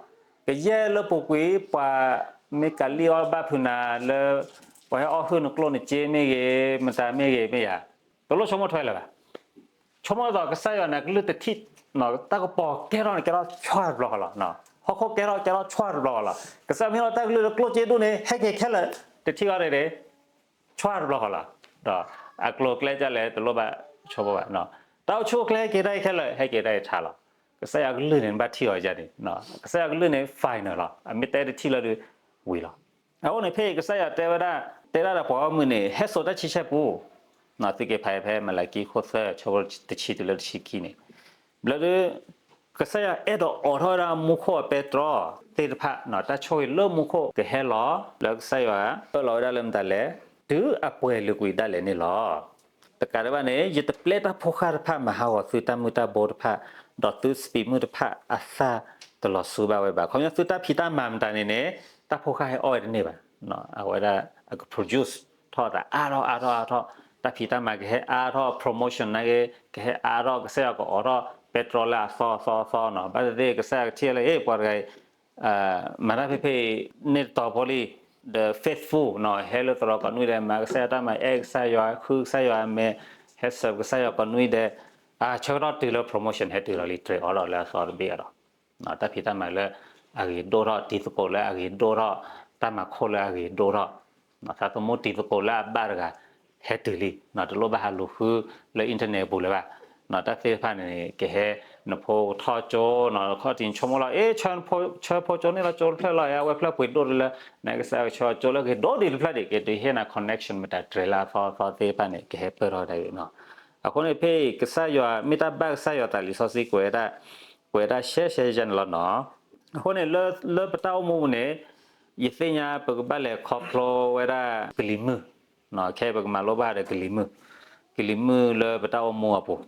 ကယဲၢ်လၢပူၤကွံာ် ပှၤမ့ၢ်ကးလံၣ်အီၣ်ဘၣ်ဖုးနၤလၢ ပှၤဟဲအီၣ်ဟုၣ်နကျိၣ်နစ့မ့ၢ်ဂ့ၤ, မတၤမ့ၢ်ဂ့ၤမ့ၢ်ယၤ, တလိၣ်ဆိကမိၣ်ထွဲလၢၤဘၣ်. ဆိကမိၣ်ဒ်သိးကစၢ်ယွၤန့ၣ် ကလုၢ်တထံၣ်, တၢ်ကပီၤကဲထီၣ်န့ၣ် ကဲထီၣ်ဆှၢတဘျီဃီလီၤ. ဟီၣ်ခိၣ်ကဲထီၣ် ကဲထီၣ်ဆှၢတဘျီဃီလီၤ. ကစၢ်မ့ၢ်ဟ့ၣ်လီၤတၢ်ကလုၢ်လၢကျိၣ်စ့ဒိၣ်န့ၣ် ဟဲက့ၤခဲလၢာ် တထံၣ်အီၤဒ်န့ၣ် ဆှၢတဘျီဃီလီၤ. ဒီးအကျိၤအကျဲဒ်လဲၣ် တလိၣ်ဘၣ်ဆိကမိၣ်ဘၣ်. တၢ်အိၣ်ဆူၣ်အိၣ်ချ့ဟဲက့ၤတၢ်အံၤခဲလၢာ် ဟဲက့ၤတၢ်အံၤဆှၢလီၤ. ကစၢ်ယွၤကလုၢ်န့ၣ် နဘၣ်ထံၣ်အီၤဒ်န့ၣ်, ကစၢ်ယွၤကလုၢ်န့ၣ် final လီၤ. အမ့ၢ်တဲတထံၣ်လၢဒုး ဝံၤလီၤ. အဃိန့ၣ်ဖဲအံၤ ကစၢ်ယွၤတဲဝဲဒၣ်, တဲဒၣ်ဒီးပှၤဂီၢ်မုၢ်န့ၣ် ဟဲစိာ်တၢ်ဆံဆဲၣ်ပူၤ, သုက့ၤဖးဖဲမလၤကံခိၣ်သၢ ဆၢဖိတဆံတုၤလၢတဆံခံန့ၣ်, ဘျီဒုး ကစၢ်ယွၤအဲၣ်ဒိးအိးထီၣ်ဝဲဒၣ်မူခိၣ်အပဲတြီသ့ၣ်တဖၣ်, တၢ်ဆိၣ်ဂ့ၤလၢမူခိၣ်ကဟဲလီၤ လၢကစၢ်ယွၤပၢလီၤဝဲဒၣ်လၢမတၤလဲၣ်, တုၤအပှဲၤလုာ်ကွံာ်ဒၣ်လဲာ်န့ၣ်လီၤ. တကးဒံးဘၣ်န့ၣ် ယတပျဲတၢ်ဖိဃၢ်တဖၣ်မၤဟးဂီၤသုတၢ်မုၢ်တၢ်ဘိတဖၣ်, ဒီးသုစပံးမုၢ်တဖၣ်အသၣ်တလီၤဆူဘၣ်ဝဲဘၣ်. ခီပညီသုတၢ်ဖံးတၢ်မၤမတၤန့ၣ်န့ၣ် တၢ်ဖိဃၢ်ဟဲအီၣ်ဝဲတန့ၢ်ဘၣ်. အဝဲဒၣ်အက produce ထီၣ်သးအါထီၣ်အါထီၣ်အါထီၣ်, တၢ်ဖံးတၢ်မၤကဟဲအါထီၣ်, promotion နာ်က့ ကဟဲအါထီၣ်, ကစၢ်ယွၤကအိးထီၣ်ပဲတြီလၢအသီအသီအသီနီၤ. ဘၣ်သ့ၣ်သ့ၣ် ကစၢ်ယွၤကထံၣ်လၢ ဟ့ၣ် ပှၤတဂၤအံၤ မၤတၢ်ဖဲဖဲအံၤ န့ၢ်တတီၤဖိလံ, the faithful နီၤ, ဟဲလၢသရိာ်ကိးနွံဒဲး မၤကစၢ်ယွၤတၢ်မၤ, အဲၣ်ကစၢ်ယွၤ, ဃုကစၢ်ယွၤအမဲာ်, ဟဲ serve ကစၢ်ယွၤကိးနွံဒဲး, ဆၢကတီၢ်တုၤလၢ promotion ဟဲတုၤလီၤလံ, တြဲၤအိးထီၣ်လၢအသီတဘ့ၣ်အဒီး တၢ်ဖံးတၢ်မၤလၢအဂ့ၤဒိၣ်ထီၣ်, တံၤသကိးလၢအဂ့ၤဒိၣ်ထီၣ်, တၢ်မၤခိၣ်လၢအဂ့ၤဒိၣ်ထီၣ်, သးသမူတံၤသကိးလၢအဘၣ်တဂၤ ဟဲတုၤလံ, တလိၣ်ဘၣ်ဟးလူၤဃုလၢ internet ပူၤလၢၤဘၣ်. တၢ်သ့ၣ်တဖၣ်န့ၣ် ကဟဲ နဖိကထီၣ်ကၠိနီၤ, ခီၣ်ထံးဆိကမိၣ်လီၤ, အ့ ဆၢဖိကၠိန့ၢ်လီၤကၠိတဖျၢၣ်လီၤ, အဝဲဖျၢၣ်ပှ့ၤဒိၣ်တလၢ, နကစၢ်ယွၤကၠိလၢအဂ့ၤဒိၣ်ဒံးတဖျၢၣ်ဒံး က့ၤတုၤဟ့ၣ်နၤ connection မတၤတြဲၤလၢအသီအသီသ့ၣ်တဖၣ်န့ၣ် ကဟဲပၢၢ်ထီၣ်ဝဲဒၣ်အံၤနီၤ. အဃိန့ၣ်ဖဲအံၤ ကစၢ်ယွၤမ့ၢ်တၢ်ဘၣ်ကစၢ်ယွၤသးလံာ်စီဆှံကွဲးဝဲဒၣ်, ကွဲးဝဲဒၣ်ရှဲရှဲယဲန့ၣ်လီၤနီၤ. အဃိန့ၣ် လၢပတၢ်အိၣ်မူပူၤန့ၣ် ယသ့ၣ်ညါပကဘၣ်လဲၤခီဖျိဝဲဒၣ်ကလံၤမုၢ်, ခဲအံၤပကမၤလိဘၣ်ဒီးကလံၤမုၢ်, ကလံၤမုၢ်လၢပတၢ်အိၣ်မူအပူၤ,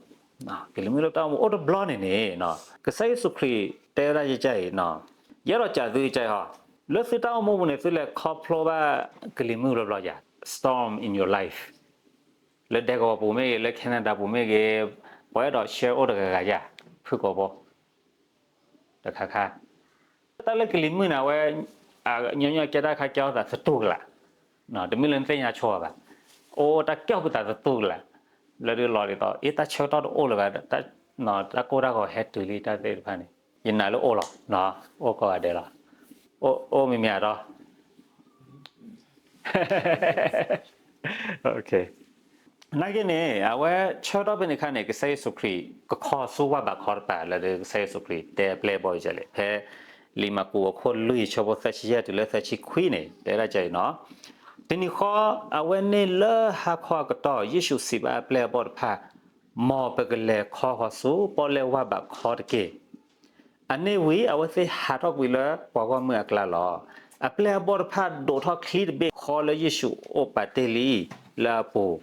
ကလံၤမုၢ်လၢပတၢ်အိၣ်မူအိၣ်တဘျီန့ၣ်န့ၣ်, ကစၢ်ယ့ၣ်ၡူးခရံာ်တဲဝဲဒၣ်ယကအံၤ, ယအဲၣ်ဒိးစံးသုကအံၤ, လၢသုတၢ်အိၣ်မူပူၤန့ၣ် သုလဲၤခီဖျိဘၣ်ကလံၤမုၢ်ဘျီဘျီယၤ, storm in your life, လၢဒဲကဝီၤပူၤမ့ၢ်ဂ့ၤ, လၢ Canada ပူၤမ့ၢ်ဂ့ၤ, ပှၤအဲၣ်ဒိး share အိၣ်တဂၤဂၤယၤ, ဖုၣ်ကိာ်ဖိ တခါခါ, တၢ်လၢကလံၤမုၢ်န့ၣ် အဝဲ ညီညီကဲတၢ်ခါကဲထီၣ်သးသတူၢ်ကလာ်, တမ့ၢ်လၢနသ့ၣ်ညါဆိဘၣ်, အိၣ်တၢ်ကဲထီၣ်ပသးသတူၢ်ကလာ်, လၢဒုးလီၤဒ်သိး အ့ တၢ်ဆၢကတီၢ်တအိၣ်လၢၤဘၣ်, တၢ်ကိၢ်တၢ်ဂီၤဟဲတုၤလံ တၢ်သ့ၣ်တဖၣ်န့ၣ်, ယနာ်လၢအိၣ်လီၤ, အိၣ်ကိးဂၤဒဲးလီၤ, အိၣ်မံၤမံၤအတီ နာ်က့န့ၣ် အဝဲဆၢကတီၢ်ဖဲန့ၣ်အခါန့ၣ် ကစၢ်ယ့ၣ်ၡူးခရံာ် ကခီဆူဝၢ်ဘးခီတပၤလၢ ကစၢ်ယ့ၣ်ၡူးခရံာ်တဲအပျဲၢ်အဘီၣ်ဒ်လဲၣ်, ဖဲ လံာ်မၢ်ကူးအခိၣ်လွံၢ် ဆၢဖိသၢဆံယဲၢ်တုၤလၢသၢဆံခွံန့ၣ် တဲဒၣ်ဒ်အံၤနီၤ, တနံၤဃီ အဝဲန့ၣ်လၢဟါခီအကတီၢ် ယ့ၣ်ၡူးစံးဘၣ်အပျဲၢ်အဘီၣ်တဖၣ်, မ်ပကလဲၤခီဃီၤဆူပီၣ်လဲၣ်ဝၢ်ဘးခီတက့ၢ်. အန့ၣ်ဝံၤ အဝဲသ့ၣ်ဟးထီၣ်ကွံာ်လၢပှၤဂီၢ်မုၢ်အကျါလီၤ. အပျဲၢ်အဘီၣ်တဖၣ်ဒိးထီၣ်ချံတဘ့ၣ်ခီလၢယ့ၣ်ၡူးအိၣ်ပာ်တ့ၢ်လံလၢအပူၤ,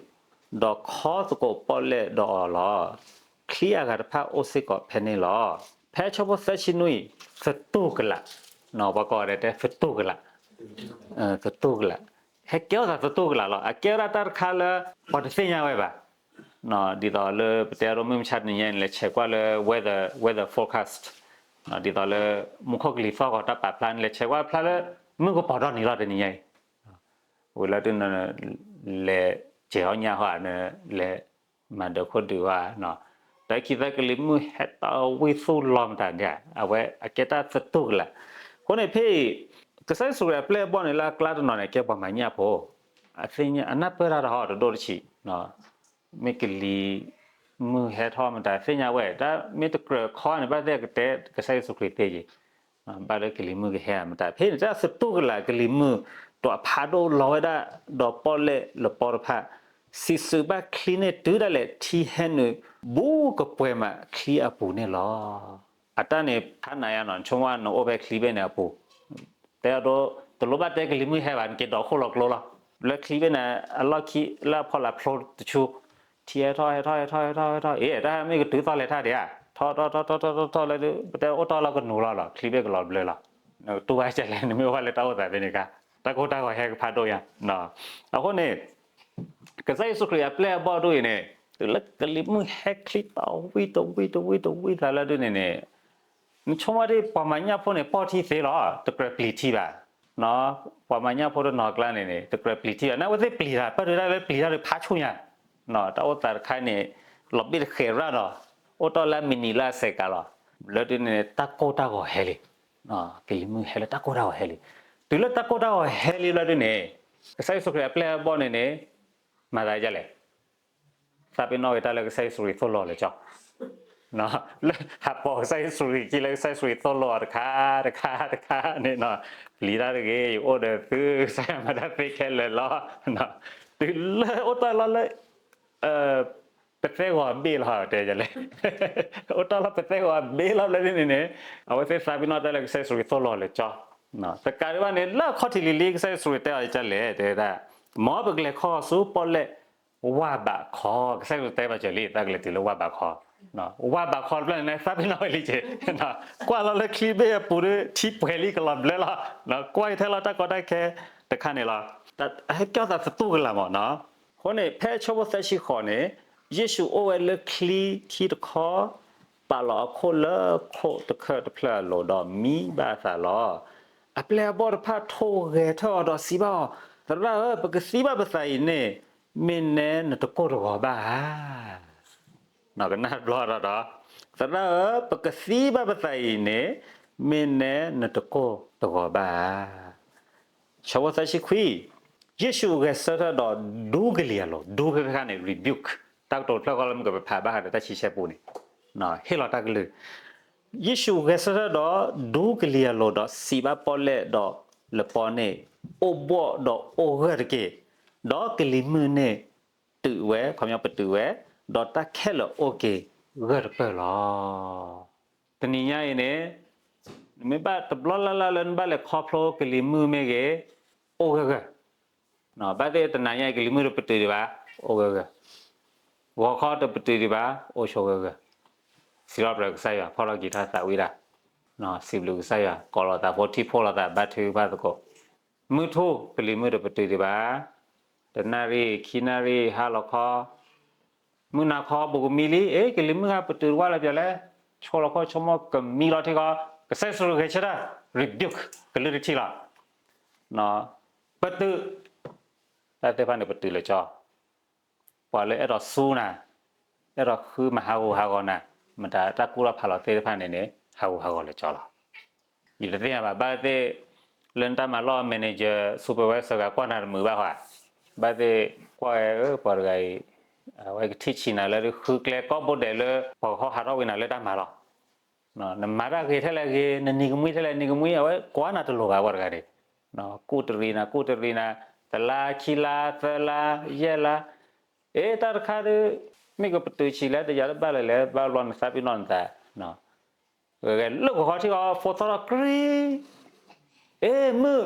ဒီးခီသကိးပီၣ်လဲၣ်ဒီးအီၤလီၤ. ချံအဂၤတဖၣ်အိၣ်စ့ၢ်ကီးဖဲန့ၣ်လီၤ. ဖဲဆၢဖိသၢဆံနွံ သတူၢ်ကလာ်, ပှၤကိးဂၤဒဲးတဲသတူၢ်ကလာ်, သတူၢ်ကလာ်, ဟဲကဲထီၣ်သးသတူၢ်ကလာ်လီၤ. အကဲဝဲဒၣ်တၢ်တခါလၢ ပှၤတသ့ၣ်ညါဝဲဘၣ်. ဒ်သိးလၢပတဲအဒိ မုၢ်မဆါတနံၤညါအံၤ နလဲၤဆဲးကွၢ်လၢ weather, weather forecast, ဒ်သိးလၢ မူခိၣ်ကလံၤသီၣ်ဂီၤတၢ်ပာ်ဖျါ နလဲၤဆဲးကွၢ်ဖျါလၢ မုၢ်ကပီၤဒီနံၤလီၤတနံၤညါအံၤ, ဝံၤလၢတုၤန လဲၤစဲးအီၣ်ညၣ်ဟီဧါ နလဲၤမၤဒၢးခိၣ်ဒုးဟီဧါ, တၢ်ခံသၢကလံၤမုၢ်ဟဲတၢ်ဝံၣ်သူၣ်လီၤမတၤဒ်ဧါ, အဝဲအကဲတၢ်သတူၢ်ကလာ်. အဃိန့ၣ်ဖဲအံၤ ကစၢ်ယ့ၣ်ၡူးခရံာ်အပျဲၢ်အဘီၣ်န့ၣ် လၢအကျါတနီၤန့ၣ် ကဲပှၤမၤညၣ်ဖိ, အသ့ၣ်ညါ အနၢ်ပၢၢ်တၢ်တဟီၣ်တဒိၣ်တဆံး, မ့ၢ်ကလံၤမုၢ်ဟဲထီၣ်မတၤသ့ၣ်ညါဝဲ, တၢ်မ့ၢ်တကြၢးခီန့ၣ် ဘၣ်သ့ၣ်ကတဲကစၢ်ယ့ၣ်ၡူးခရံာ်သ့ယံၤ, ဘၣ်လၢကလံၤမုၢ်ကဟဲမတၤ ဖဲန့ၣ် တၢ်သတူၢ်ကလာ်ကလံၤမုၢ် ဒီးအဖးဒိၣ်လီၤဝဲဒၣ်, ဒီးပီၣ်လဲၣ်လပီတဖၣ် စံးစုးဘၣ်ချံန့ၣ်တုၤဒၣ်လဲာ်ထံဟဲနုာ် ဘူးကပှဲၤမးချံအပူၤန့ၣ်လီၤ. အတၢ်န့ၣ်ဖးနးယါနီၤ, နဆိကမိၣ်နအိၣ်ဖဲချံဘ့ၣ်န့ၣ်အပူၤ, တဲအဒိ တလိၣ်ဘၣ်တဲကလံၤမုၢ်ဟဲဘၣ် နက့ၤဒိးခိၣ်လီၤကျိလီၤ, လၢချံဘ့ၣ်န့ၣ် အလီၢ်ခံလၢအဖီလာ်ဖျိတဆူ ထံဟဲထီၣ်ဟဲထီၣ်ဟဲထီၣ်ဟဲထီၣ်ဟဲထီၣ် အ့ တၢ်မ့ၢ်ကတုၤသီၣ်လဲၤထါဒံးဧါ, ထီၣ်ထီၣ်ထီၣ်ထီၣ်ထီၣ်ထီၣ်ထီၣ်လၢ ပတဲအိၣ်တီၢ်လီၤကနူၤလီၤလီၤ ချံဘ့ၣ်ကလီၤဘျၢလီၤ, နတူၢ်ဘၣ်ကလဲၣ် နမ့ၢ်အိၣ်ဘၣ်လၢတၢ်အိၣ်သးဖဲန့ၣ်ခါ, တၢ်ကိၢ်တၢ်ဂီၤဟဲကဖးဒိၣ်ညါ, အဃိန့ၣ် ကစၢ်ယ့ၣ်ၡူးခရံာ်အပျဲၢ်အဘီၣ်ဒ်အံၤန့ၣ် တုၤလၢကလံၤမုၢ်ဟဲချံတဝံၣ်တဝံၣ်တဝံၣ်တဝံၣ်သးလၢဒ်န့ၣ်န့ၣ်, နဆိကမိၣ်ဒ်ပှၤမၤညၣ်ဖိန့ၣ် ပီၢ်ထံသ့လီၤ တကြၢးပျံၤထံဘၣ်, ပှၤမၤညၣ်ဖိတနီၤကျါန့ၣ်န့ၣ် တကြၢးပျံၤထံဘၣ် နဝဲသ့ၣ်ပျံၤတၢ် ပၢၢ်တုၤဒၣ်လၢပျံၤတၢ်ဒီးဖးဆူၣ်ညါ, တၢ်အိၣ်သးတခါန့ၣ် လီၤဘ့ၣ်တဃဲးရၣ်ဒီး အိၣ်တီၢ်လၢအမံးနံးလၢအစဲးကးလီၤ, လၢဒ်န့ၣ်န့ၣ် တၢ်ကိၢ်တၢ်ဂီၤဟဲလံ ကလံၤမုၢ်ဟဲလၢတၢ်ကိၢ်တၢ်ဂီၤဟဲလံ, တုၤလၢတၢ်ကိၢ်တၢ်ဂီၤဟဲလံဘျီဒ်န့ၣ်, ကစၢ်ယ့ၣ်ၡူးခရံာ်အပျဲၢ်အဘီၣ်န့ၣ်န့ၣ် မၤသးဒ်လဲၣ်, သးပ့ၤနီၣ်က့ၤတၢ်လၢကစၢ်ယ့ၣ်ၡူးခရံာ်သိၣ်လိလၢကၠီ, လၢဟးပိာ်ကစၢ်ယ့ၣ်ၡူးခရံာ်ခံလၢကစၢ်ယ့ၣ်ၡူးခရံာ်သိၣ်လိအီၤတခါတခါတခါန့ၣ်, ပျံၤတၢ်တဂ့ၤ ယအိၣ်ဒီးသု ကစၢ်ယွၤမၤတၢ်သ့ခဲလၢာ်လီၤ, တုၤလၢအိၣ်တၢ်လီၢ်လၢ ပသဲဂီၤအဘ့ၣ်လီၤ တဲလဲၣ်, အိၣ်တၢ်လီၢ်ပသဲဂီၤအဘ့ၣ်လီၤဘျီဒ်န့ၣ်န့ၣ်, အဝဲသ့ၣ်သးပ့ၤနီၣ်တၢ်လၢကစၢ်ယ့ၣ်ၡူးခရံာ်သိၣ်လိလၢကၠီ, တကးဒံးဘၣ်န့ၣ် လၢအခီၣ်ထံးလံၤလံၤ ကစၢ်ယ့ၣ်ၡူးခရံာ်တဲအီၤဒ်လဲၣ် တဲဒၣ်, မ်ပကလဲၤခီဆူပီၣ်လဲၣ်ဝၢ်ဘးခီ, ကစၢ်ယ့ၣ်ၡူးတဲဘၣ်စၢၤလံ သးကလဲၤတုၤလၢဝၢ်ဘးခီ, ဝၢ်ဘးခီတဖျၢၣ်န့ၣ် သးပ့ၤနီၣ်ဝဲလံက့ၤ, ကွၢ်လီၤလၢချံဘ့ၣ်အပူၤဒီး ထံပှဲၤလံကလီၤဘျၢလီၤ, ကွၢ်ထဲလီၤတၢ်ကီတၢ်ခဲတခါန့ၣ်လီၤ, ဟဲကၠီသးသတူၢ်ကလာ်မးနီၤ. အဃိန့ၣ် ဖဲဆၢဖိသၢဆံဃိးန့ၣ်, ယ့ၣ်ၡူးအိၣ်ဝဲလၢချံခံတခီ, ပာ်လီၤအခိၣ်လၢခိၣ်တခၢၣ်တဖျၢၣ်အလိၤဒီးမံဘၣ်အသးလီၤ. အပျဲၢ်အဘီၣ်တဖၣ်ထိၣ်ဂဲၤထၢၣ်အီၤဒီးစံးဘၣ်အီၤ, သရၣ်ဧၢ, ပကသံဘၣ်ပသးအံၤန့ၣ်, မ့ၢ်နဲနတကိၢ်တဂီၤဘၣ်ဧါ. ကနၣ်တဘျီဒီး, သရၣ်ဧၢ, ပကသံဘၣ်ပသးအံၤန့ၣ်, မ့ၢ်နဲနတကိၢ်တဂီၤဘၣ်ဧါ. ဆၢဖိသၢဆံခွံ, ယ့ၣ်ၡူးဂဲၤဆၢထၢၣ်ဒီးဒူကလံၤအလိၤ, ဒူခဲခါန့ၣ် rebuke, တၢ်ကတိၤတဖျၢၣ်ဃီလၢမ့ၢ်ကပဖးဘၣ်ဃးဒီးတၢ်ဆံဆဲပူန့ၣ်, ဟ့ၣ်လီၤတၢ်ကလုၢ်, ယ့ၣ်ၡူးဂဲၤဆၢထၢၣ်ဒီးဒူကလံၤအလိၤဒီးစံးဘၣ်ပီၣ်လဲၣ်ဒီးလပီန့ၣ်, အိၣ်ဘှီၣ်ဒီးအိၣ်ဂၢၢ်တက့ၢ်, ဒီးကလံၤမုၢ်န့ၣ်တုာ်ဝဲ, ခီပညီပတုာ်ဝဲ, ဒီးတၢ်ခဲလၢာ်အိၣ်က့ၤဂၢၢ်တပၢၢ်လီၤ. တနံၤညါအံၤန့ၣ်, နမ့ၢ်ဘၣ်တဘျီလၢ်လၢ်လၢနဘၣ်လဲၤခီဖျိကလံၤမုၢ်မ့ၢ်ဂ့ၤ, အိၣ်ဂၢၢ်ဂၢၢ်, ဘၣ်သ့ၣ်တနၤညါအံၤကလံၤမုၢ်တပတုာ်ဒံးဘၣ်, အိၣ်ဂၢၢ်ဂၢၢ်, ဂီၤခီတပတုာ်ဒံးဘၣ်, အိၣ်ဆိးဂၢၢ်ဂၢၢ်, စံးထီၣ်ပတြၢၤကစၢ်ယွၤ, ဖီၣ်လီၤက့ၤထီၣ်သးဝံၣ်တၢ်, စံးဘျုးကစၢ်ယွၤ, ကိးလီၤသးဖိ, ထံၣ်ဖှိၣ်လီၤသး, ဘါထုကဖၣ်သကိး, မုၢ်ထူၣ်ကလံၤမုၢ်တပတုာ်ဒံးဘၣ်, တနၣ်ရံၣ်, ခံနၣ်ရံၣ်, ဟါလီၤခီ, မုၢ်နၤခီ, ဘူးကမံလံ, အ့ ကလံၤမုၢ်ဟါပတုာ်တဝၢ်လၢပျၢၤလဲၣ်, ဆိလီၤခိၣ်ဆိကမိၣ်ကမံလီၤထံဂီၤ, ကစၢ်ယ့ၣ်ၡူးခရံာ်ဂဲၤဆၢထၢၣ်, rebuke, ကလုၢ်တထံၣ်လီၤ, ပတုာ်, တၢ်သ့ၣ်တဖၣ်န့ၣ်ပတုာ်လၢကၠီ, ပှၤလၢအဲၣ်ဒိးစူနၤ, အဲၣ်ဒိးဃုမၤဟးဂူာ်ဟးဂီၤနၤ, မတၤတၢ်ကူၣ်ထီၣ်ဖးလီၤသ့ၣ်တဖၣ်န့ၣ်န့ၣ် ဟးဂူာ်ဟးဂီၤလၢကၠီလီၤ. ယတသ့ၣ်ညါဘၣ်, ဘၣ်သ့ၣ်လၢနတၢ်မၤလီၢ် manager, supervisor ဂၤကွၢ်နၤတမုာ်ဘၣ်ဧါ, ဘၣ်သ့ၣ်ကွၢ်ဝဲ ပှၤတဂၤအံၤ, အဝဲကထံၣ်ဆံးနၤလၢဃုကျဲကိးဘိဒဲးလၢ ပှၤကဟီဟးထီၣ်ဝံၤနၤလၢတၢ်မၤလီၢ်, နမၤတၢ်ဂ့ၤထဲလဲၣ်ဂ့ၤ, နနံၤကမှံထဲလဲၣ်နံၤကမှံ, အဝဲကွၢ်နၤတလိၤဘၣ် ပှၤတဂၤန့ၣ်, ကူၣ်တရံးနၤ, ကူၣ်တရံးနၤ, တလါ, ခံလါ, သၢလါ, ယဲၢ်လါ, အ့ တၢ်တခါဒီး မ့ၢ်ကပတုာ်ဆံးလဲၣ်, တယၤတဘၣ်လၢၤလဲၣ်, ဘၣ်ဘျီနသးပ့ၤနီၣ်နသး, ဂဲၤဂဲၤလၢဂီၤခီထံဂီၤ ဖိသီၣ်ထီၣ်ကြံ, အ့ မုၢ်,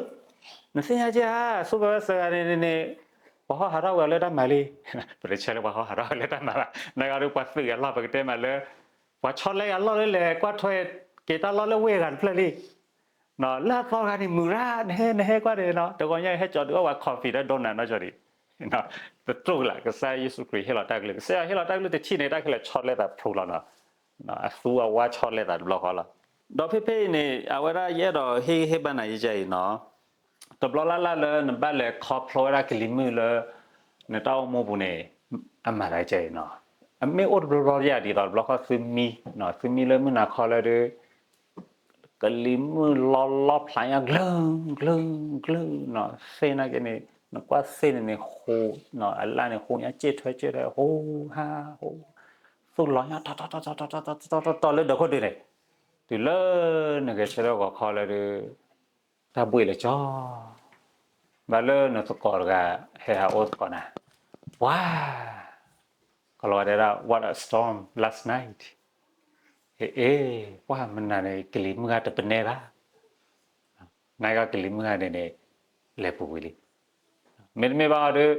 နသ့ၣ်ညါက့ဧါ, ဆူပဝဲစှၤဂၤန့ၣ်န့ၣ်, ပှၤဟီဟးထီၣ်ဝဲအီၤလၢတၢ်မၤလံ, ပတဆၢလၢပှၤဟီဟးထီၣ်ဝဲလၢတၢ်မၤဘၣ်, နဂၤဒီးပှၤသုးအလီၢ် ပကတဲမးလၢ ပှၤဆီလဲအလီၢ်လၢလဲၤကွၢ်ထွဲ က့ၤတၢ်လီၢ်လၢဝ့ၢ်အဂၤတဖျၢၣ်လံ, လၢအသီတဂၤန့ၣ် မုာ်ရၣ်, နဟဲ နဟဲကွၢ်ဒဲးနီၤ, တဂီၤညါအံၤဟဲကၠီဒုးအီၣ်ပှၤ coffee ဒီး donut နီၢ်ကၠီဒံး, က တတြိာ်ကလာ် ကစၢ်ယ့ၣ်ၡူးခရံာ်ဟ့ၣ်လီၤတၢ်ကလုၢ်, ကစၢ်ယွၤဟ့ၣ်လီၤတၢ်ကလုၢ်တထံၣ်န့ၣ် တၢ်ခဲလၢာ်ဆီတလဲသးဖျိလီၤနီၤ. အသူအဝါဆီတလဲသးတဘျီဃီလီၤ. ဒီးဖဲဖဲအံၤန့ၣ် အဝဲဒၣ်ယအဲၣ်ဒိးဟ့ၣ်ဂံၢ်ဟ့ၣ်ဘါ ဘၣ်နၤယကဲအံၤနီၤ, တဘျီလၢ်လၢ်လၢနဘၣ်လဲၤခီဖျိဝဲဒၣ်ကလံၤမုၢ်လၢ နတၢ်အိၣ်မူပူၤန့ၣ် အမၤသးကဲအံၤနီၤ. အမ့ၢ်အိၣ်တဘျီဘျီယၤ ဒ်သိးတဘျီဃီသုမံ, သုမံလၢမုၢ်နၤခီလၢဒုး ကလံၤမုၢ်လီၤလီၤဖျးညါ ကလုၢ် ကလုၢ် ကလုၢ်နီၤ, သ့ၣ်နာ်က့န့ၣ် နကွၢ်သ့ၣ်န့ၣ်န့ၣ် ဃိး, အလၣ်န့ၣ် ဃိးညါ ကၠ့ၣ်ထွဲကၠ့ၣ်ထွဲ ဟိဟါဟိ, သူၣ်လီၤညါ တီတီတီတီတီတီတီတီလၢဒၢးခိၣ်ဒုးန့ၣ်, တုၤလၢနဂဲၤဆၢထၢၣ်ဂီၤခီလၢဒုး တၢ်ဘှ့ၣ်လၢကၠီ, ဘၣ်လၢနသကိးတဂၤ ဟဲဟးအိၣ်သကိးနၤ, ပှၤ ကလီၤဝဲဒၣ် what a storm last night. အ့ ပှၤမနၤန့ၣ် ကလံၤမုၢ်ဂၤတပနဲဘၣ်, နကလံၤမုၢ်ဂၤန့ၣ်န့ၣ် လဲၤပူၤကွံာ်လံ. မ့တမ့ၢ်ဘၣ်ဒီး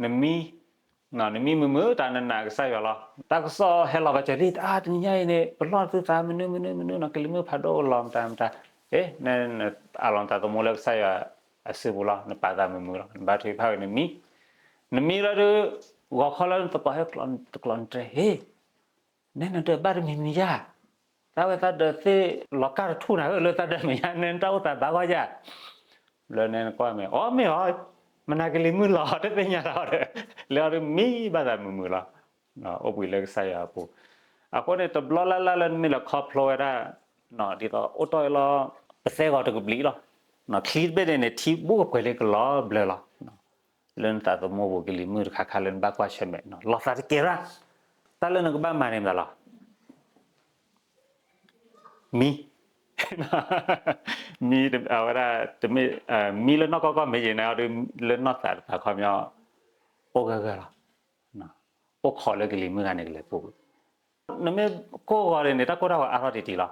နမံ, နမံမုာ်မုာ် တၢ်နနာ်ကစၢ်ယွၤလီၤ. တၢ်ကစီၣ်ဟဲလီၤဘၣ်စၢၤလံ အါ တနံၤညါအံၤန့ၣ် ပလီၢ်သုသးမနုၤမနုၤမနုၤနီၤ, ကလံၤမုၢ်ဖးဒိၣ်လီၤမတၤမတၤ, အ့ နအးလီၤနသးသမူလၢကစၢ်ယွၤအစုပူၤလီၤ, နပာ်သးမုာ်မုာ်လီၤ, နဘါထုကဖၣ်ဝဲနမံ, နမံလၢဒုး ဂီၤခီလၢနသကိးဟဲကျီတကျီနတြဲၤ ဟ့ၣ် နဲနဒၢးဘၣ်တမံၤမံၤယါ, တၢ်ဝဲသးဒၢးသ့ၣ်လီၤကၢ်တထူၣ်နၤဧၢ လၢသးဒၢးမဲာ်ညါ နဲနတၢ်အိၣ်သးဘၣ်ဂီၢ်ယါ, လၢနဲနကွၢ်မဲာ် အိ မ့ၢ်အီၤ, မနၤကလံၤမုၢ်လီၤ တသ့ၣ်ညါလီၤဒီး လၢအီၤဒုးမံဘၣ်သးမုာ်မုာ်လီၤ. အိၣ်ဘှံးလၢကစၢ်ယွၤအပူၤ, အဃိန့ၣ် တဘျီလၢ်လၢ်လၢနမ့ၢ်လဲၤခီဖျိဝဲဒၣ် ဒ်သိးအိၣ်တီၢ်အံၤလီၤ ပသဲဂီၤတကဘျံးလီၤ, ချံတဘ့ၣ်န့ၣ်န့ၣ် ထံဘူၣ်ကပှဲၤလံကလီၤဘျၢလီၤ. လၢနသးသမူပူၤ ကလံၤမုၢ်တခါခါလၢနဘၣ်ကွၢ်ဆၢၣ်မဲာ် လီၤသးတကဲရၣ်, တၢ်လၢနကဘၣ်မၤန့ၣ်မတၤလီၤ. မံ, မံအဝဲဒၣ် တမ့ၢ်, မံလၢနီၢ်ကီၢ်ကီၢ်မ့ၢ်ယဲၢ်န့ၣ်အီၤဒုး လၢနီၢ်သးတပၤခီပညီ အိၣ်ဂၢၢ်ဂၢၢ်လီၤ. အိၣ်ခိးလၢကလံၤမုၢ်ဂၤန့ၣ်ကလဲၤပူၤ, နမ့ၢ်ကိးဂီၤဒ်န့ၣ် တၢ်ကိၢ်တၢ်ဂီၤအါထီၣ်တံၢ်တံၢ်လီၤ.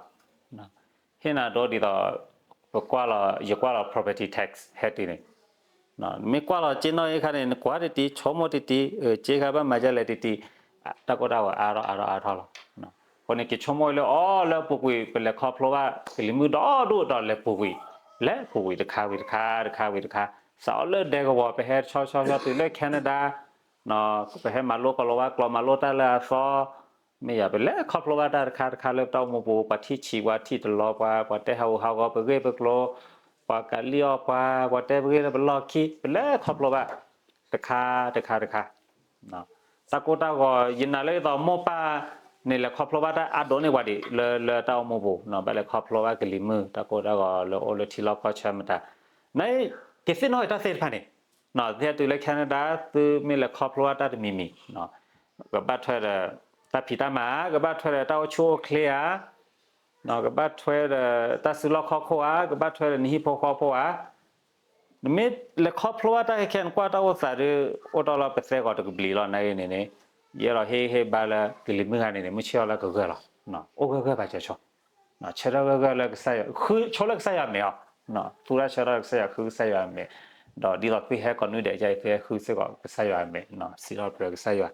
ဟ့ၣ်နၤဒိဒ်သိး ပကွၢ်လီၤ ယကွၢ်လီၤ property tax ဟဲတုၤန့ၣ်, နမ့ၢ်ကွၢ်လီၤက့နီၣ်အံၤခါန့ၣ် နကွၢ်တံၢ်တံၢ် ဆိကမိၣ်တံၢ်တံၢ် က့ခါဘၣ်မၤဒ်လဲၣ်တံၢ်တံၢ်, တၢ်ကိၢ်တၢ်ဂီၤအါထီၣ်အါထီၣ်အါထီၣ်လီၤ. အဃိန့ၣ် က့ၤဆိကမိၣ်လၢအီၤလၢပူၤကွံာ် ပလဲၤခီဖျိဘၣ်ကလံၤမုၢ်ဒီဒိၣ်ဒီးလဲၤပူၤကွံာ်, လဲၤပူၤကွံာ်တခါဝံၤတခါ တခါဝံၤတခါ, စးအီၤလၢဒဲကဝီၤ ပဟဲဆီဆီဆီတုၤလၢ Canada ပဟဲမၤလိကီၤလၤဝါကျိာ် မၤလိတၢ်လၢအသီ, မ့ၢ်ယၤ ပလဲၤခီဖျိဘၣ်တၢ်တခါတခါလၢပတၢ်အိၣ်မူပူၤ, ပှၤထံၣ်ဆံးပှၤထံၣ်တလီၤပှၤ, ပှၤတဲဟးဂူာ်ဟးဂီၤ ပဂ့ၢ်ပကျိၤ, ပှၤကးလံၣ်အီၣ်ပှၤ, ပှၤတဲပဂ့ၢ်လၢပလီၢ်ခံ, ပလဲၤခီဖျိဘၣ်တခါတခါတခါ တၢ်ကိၢ်တၢ်ဂီၤ ယနာ်လၢယသးမိၢ်ပၢ်န့ၣ် လဲၤခီဖျိဘၣ်တၢ်အါဒိၣ်န့ၢ်ပှၤဒံး လၢလၢတၢ်အိၣ်မူပူၤ, ဘၣ်လဲၤခီဖျိဘၣ်ကလံၤမုၢ် တၢ်ကိၢ်တၢ်ဂီၤလၢအိၣ်လၢထံလီၢ်ကီၢ်ဆၢမတၤ, နကသ့ၣ်နီၣ်ဂ့ၤတၢ်သ့ၣ်တဖၣ်န့ၣ်, သုဟဲတုၤလၢ Canada သုမ့ၢ်လဲၤခီဖျိဘၣ်တၢ်တမံၤမံၤ, ကဘၣ်ထွဲဒီးတၢ်ဖံးတၢ်မၤဧါ, ကဘၣ်ထွဲဒီးတၢ်အိၣ်ဆူၣ်အိၣ်ချ့ဧါ, ကဘၣ်ထွဲဒီးတၢ်စုလီၢ်ခီၣ်ခိၣ်ဧါ, ကဘၣ်ထွဲဒီးနဟံၣ်ဖိဃီဖိဧါ, နမ့ၢ်လဲၤခီဖျိဘၣ်တၢ်ခဲခဲ နကွၢ်တၢ်အိၣ်သးဒီး အိၣ်တီၢ်လီၤပသဲဂီၤတကဘျံးလီၤ နဂ့ၢ်န့ၣ်န့ၣ်, ယအဲၣ်ဒိးဟ့ၣ်ဂံၢ်ဟ့ၣ်ဘါလၢကလံၤမုၢ်ဂၤန့ၣ်န့ၣ် မုၢ်ဆ့ၣ်ထီၣ်လၢကဂၢၢ်လီၤ, အိၣ်ဂၢၢ်ဂၢၢ်ဘၣ်စၢၤဆိ, ဆၢထၢၣ်ဂၢၢ်ဂၢၢ်လၢကစၢ်ယွၤ, ဃုဆိလၢကစၢ်ယွၤအမဲာ်အီၤ, သူတၢ်ဆၢထၢၣ်လၢကစၢ်ယွၤ ဃုကစၢ်ယွၤအမဲာ်, ဒီးဒ်သိးသုဟဲကိးနွံဒဲးအံၤ သုဟဲဃုစ့ၢ်ကီးကစၢ်ယွၤအမဲာ်, စံးထီၣ်ပတြၢၤကစၢ်ယွၤ,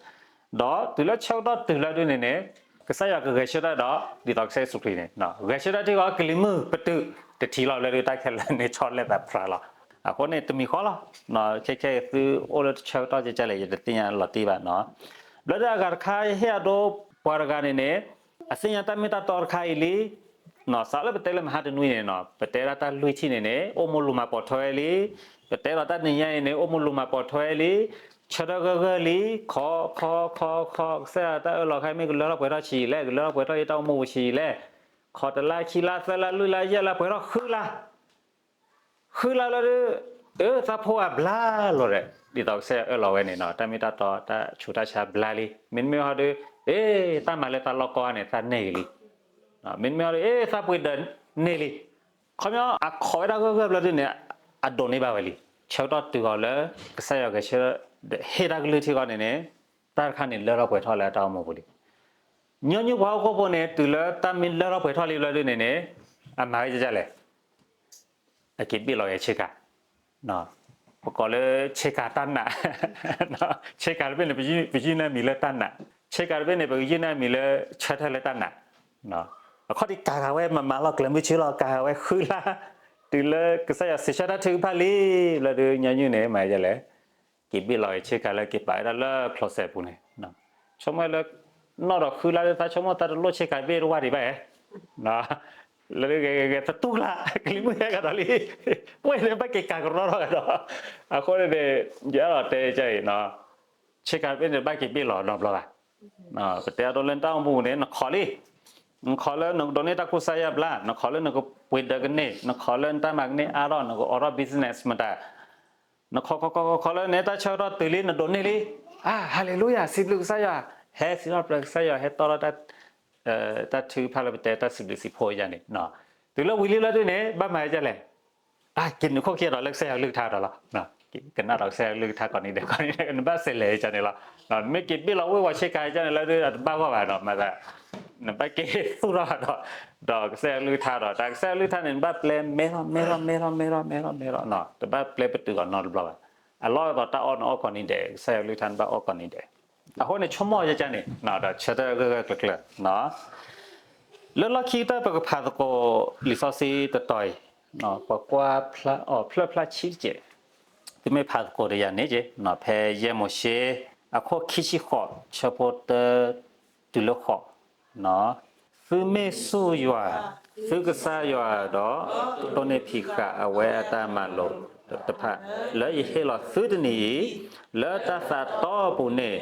ဒီးတုၤလၢဆၢကတီၢ်တုၤလၢဒုန့ၣ်န့ၣ် ကစၢ်ယွၤကဂဲၤဆၢထၢၣ်ဒီး ဒ်သိးကစၢ်ယ့ၣ်ၡူးခရံာ်န့ၣ် ဂဲၤဆၢထၢၣ်ထံၣ်ဃီကလံၤမုၢ်ပတုာ်တထံၣ်လီၤ လၢဒုတၢ်ခဲလၢာ်န့ၣ် ဆီတလဲသးဖြးလီၤ. အဃိန့ၣ် တမံၤဃီလီၤ. ခဲခဲသုအိၣ်လၢတဆၢကတီၢ်ကဲကဲလဲၣ် ယတသ့ၣ်ညါလီၤတံၢ်ဘၣ်နီၤ. ဘျီဒုအဂၤတခါ ယဟ့ၣ်အဒိပှၤတဂၤန့ၣ်န့ၣ် အသ့ၣ်ညါတၢ်မ့ၢ်တၢ်တီတခါအံၤလံ စးလၢပတဲလၢမဟါတနွံန့ၣ်နီၤ ပတဲဒၣ်တၢ်လွံၢ်ထံၣ်န့ၣ်န့ၣ် အိၣ်မူလူၤမၤပိာ်ထွဲဝဲလံ. ပတဲဒီးတၢ်နံၤညါအံၤန့ၣ် အိၣ်မူလူၤမၤပိာ်ထွဲဝဲလံ. ဆၢထၢၣ်ဂၢၢ်ဂၢၢ်လံ. ခီ ခီ ခီ ခီ ကစၢ်ယွၤတၢ်အၢၣ်လီၤခါမ့ၢ်ကလၢထီၣ်ပှဲၤထီၣ်ဆံးလဲၣ်, ကလၢထီၣ်ပှဲၤထီၣ်ယတၢ်အိၣ်မူပူၤဆံးလဲၣ်. ခီတလါခံလါသၢလါလွံၢ်လါယဲၢ်လါပှဲၤထီၣ်ဃုလါ ဃုလါလၢဒု အၢ သးဖိအဘျါလီၤဒီး ဒ်သိးကစၢ်ယွၤအၢၣ်လီၤဝဲန့ၣ်နီၤ တၢ်မ့ၢ်တၢ်တီ တၢ်ဆူးတၢ်ဆါဘျါလံ. မ့တမ့ၢ်ဟီဒု အ့ တၢ်မၤလၢသးလီၢ်ကီၢ်န့ၣ် သးန့ၢ်ဂ့ၤလံ. မ့တမ့ၢ်ဟီဒု အ့ သးပှ့ၤဒၢးန့ၢ်လံ. ခီပညီ အခီၣ်ဝဲဒၣ်ဂၢၢ်ဂၢၢ်ဘျီဒုန့ၣ် အဒိးန့ၢ်ဘၣ်ဝဲလံ. ဆၢကတီၢ်တုၤဃီၤလၢ ကစၢ်ယွၤဂဲၤဆၢထၢၣ် ဟ့ၣ်တၢ်ကလုၢ်ထံဃီန့ၣ်န့ၣ် တၢ်တခါန့ၣ်လၢထီၣ်ပှဲၤထီၣ်လၢတၢ်အိၣ်မူပူၤလံ. ညီနုၢ်ပှၤဟီၣ်ခိၣ်ဖိန့ၣ် တုၤလၢတၢ်မ့ၢ်လၢထီၣ်ပှဲၤထီၣ်လံဘျီဒုန့ၣ်န့ၣ် အမၤဝဲဒ်လဲၣ် အက့ၤဘ့ၣ်လီၤဂဲၤဆ့ကၤ, ပကိးလၢဆ့ကၤတၢ်နာ်, ဆ့ကၤတဘ့ၣ်န့ၣ် ပယုၢ်န့ၢ်အမံၤလၢတၢ်နာ်, ဆ့ကၤတဘ့ၣ်န့ၣ် ပကယုၢ်န့ၢ်အမံၤလၢ ဆၢထၢၣ်လၢတၢ်နာ်, အခီၣ်ထံးကၤဃာ်ဝဲမၤမၤလီၤကျဲၤမုၢ်ဆ့ၣ်လီၤ ကၤဃာ်ဝဲဃုလါ, တုၤလၢကစၢ်ယွၤစံးဆၢတၢ်ထုကဖၣ်လံ, လၢဒုညီနုၢ်န့ၣ် မၤဒ်လဲၣ် က့ၤဘ့ၣ်လီၤဂဲၤဆ့ကၤလၢက့ၤပာ်ဝဲဒၣ်လၢ closet ပူၤန့ၣ်, ဆိကမိၣ်လၢ နီၢ်ဒီးဃုလါလၢသးဆိကမိၣ်သးတလိၣ်ဆ့ကၤဘ့ၣ်တဝၢ်ဒံးဘၣ်ဧါ, လၢဂဲၤဂဲၤဂဲၤသတူၢ်လၢ ကလံၤမုၢ်ဟဲကဒီးလံ, ပှဲၤန့ၣ်ဘၣ်က့ၤကၤကရီထီၣ်ကဒီး, အဃိန့ၣ်န့ၣ် ယအဲၣ်ဒိးတဲအံၤ ဆ့ကၤဘ့ၣ်န့ၣ် တဘၣ်က့ၤဘ့ၣ်လီၤနီတဘျီဘၣ်. ပတဲအဒိလၢနတၢ်အိၣ်မူန့ၣ် နခိးလံ, နခိးလၢနကဒိးန့ၢ်တၢ်ကူစါယါဘျါ, နခိးလၢနကပှ့ၤဒၢးကန့ၢ်, နခိးလၢနတၢ်မၤကန့ၢ်အါထီၣ်, နကအိးထီၣ် business မတၤ, နခိးခိးခိးခိးခိးလၢနတၢ်ဆၢကတီၢ်တုၤလံ နဒိးန့ၢ်လံ, အါ ဟါလ့လူယၤ စံးဘျုးကစၢ်ယွၤ, ဟဲစံးထီၣ်ပတြၢၤကစၢ်ယွၤ ဟဲတီထီၣ် တၢ်ထုကဖၣ်လၢပတဲတၢ်စံးဘျုးစံးဖှိၣ်အံၤန့ၣ်, တုၤလၢဝံၤလံလၢဒုန့ၣ် ဘၣ်မၤဒ်လဲၣ်, က့ၤနုာ်ခိၣ်ခံဒီးလၢကစၢ်ယွၤကလုၢ်ကထါဒီးလီၤ, ကနၣ်ဒီးကစၢ်ယွၤကလုၢ်ကထါကိးနံၤဒဲးကိးနံၤဒဲး နဘၣ်စဲးလဲၤကန့ၣ်လီၤ. မ့ၢ်က့ၤဘ့ၣ်လီၤဝ့ၢ်ဝီၤဆ့ကၤကန့ၣ်လၢဒုအတဘၣ်ဂီၢ်ဘၣ်ဒီး မၤသး နဘၣ်က့ၤသူၣ်ထီၣ်ဒီး ဒီးကစၢ်ယွၤကလုၢ်ကထါဒီး တၢ်ကစၢ်ယွၤကလုၢ်ကထါန့ၣ် နဘၣ်ပျဲမဲထီၣ်မဲထီၣ်မဲထီၣ်မဲထီၣ်မဲထီၣ်, တဘၣ်ပျဲပတုာ်အီၤနီတဘျီဘၣ်. အလီၢ်အသိးတၢ်အီၣ်နအီၣ်ကိးနံၤဒဲး ကစၢ်ယွၤကလုၢ်ကထါနဘၣ်အီၣ်ကိးနံၤဒဲး. အဃိန့ၣ် ဆိကမိၣ်ယကန့ၣ် ဒီးဆၢထၢၣ်ဂၢၢ်ဂၢၢ်ကျၢၤကျၢၤ လၢလီၢ်ခံကတၢၢ်ပကဖးသကိးလံာ်စီဆှံတတီၤအံၤ, ပကွၢ်ဖျါအီၤဖျၢၣ်ဖျါဆံတကဲး, သုမ့ၢ်ဖးသကိးဒီးယၤန့ၣ်က့ၤ ဖဲယဲၢ်မိၤၡ့ အခိၣ်ခံဆံဃိး ဆၢဖိတၢ တုၤလၢဃိး, သုမ့ၢ်စူၢ်ယွၤ သုကစၢ်ယွၤဒီး တိၢ်န့ၢ်ဖံးဃာ်အဝဲအတၢ်မၤလိာ်တဖၣ် လၢယဟ့ၣ်လီၤသုတနံၤအံၤ, လၢတၢ်သးတီအပူၤန့ၣ်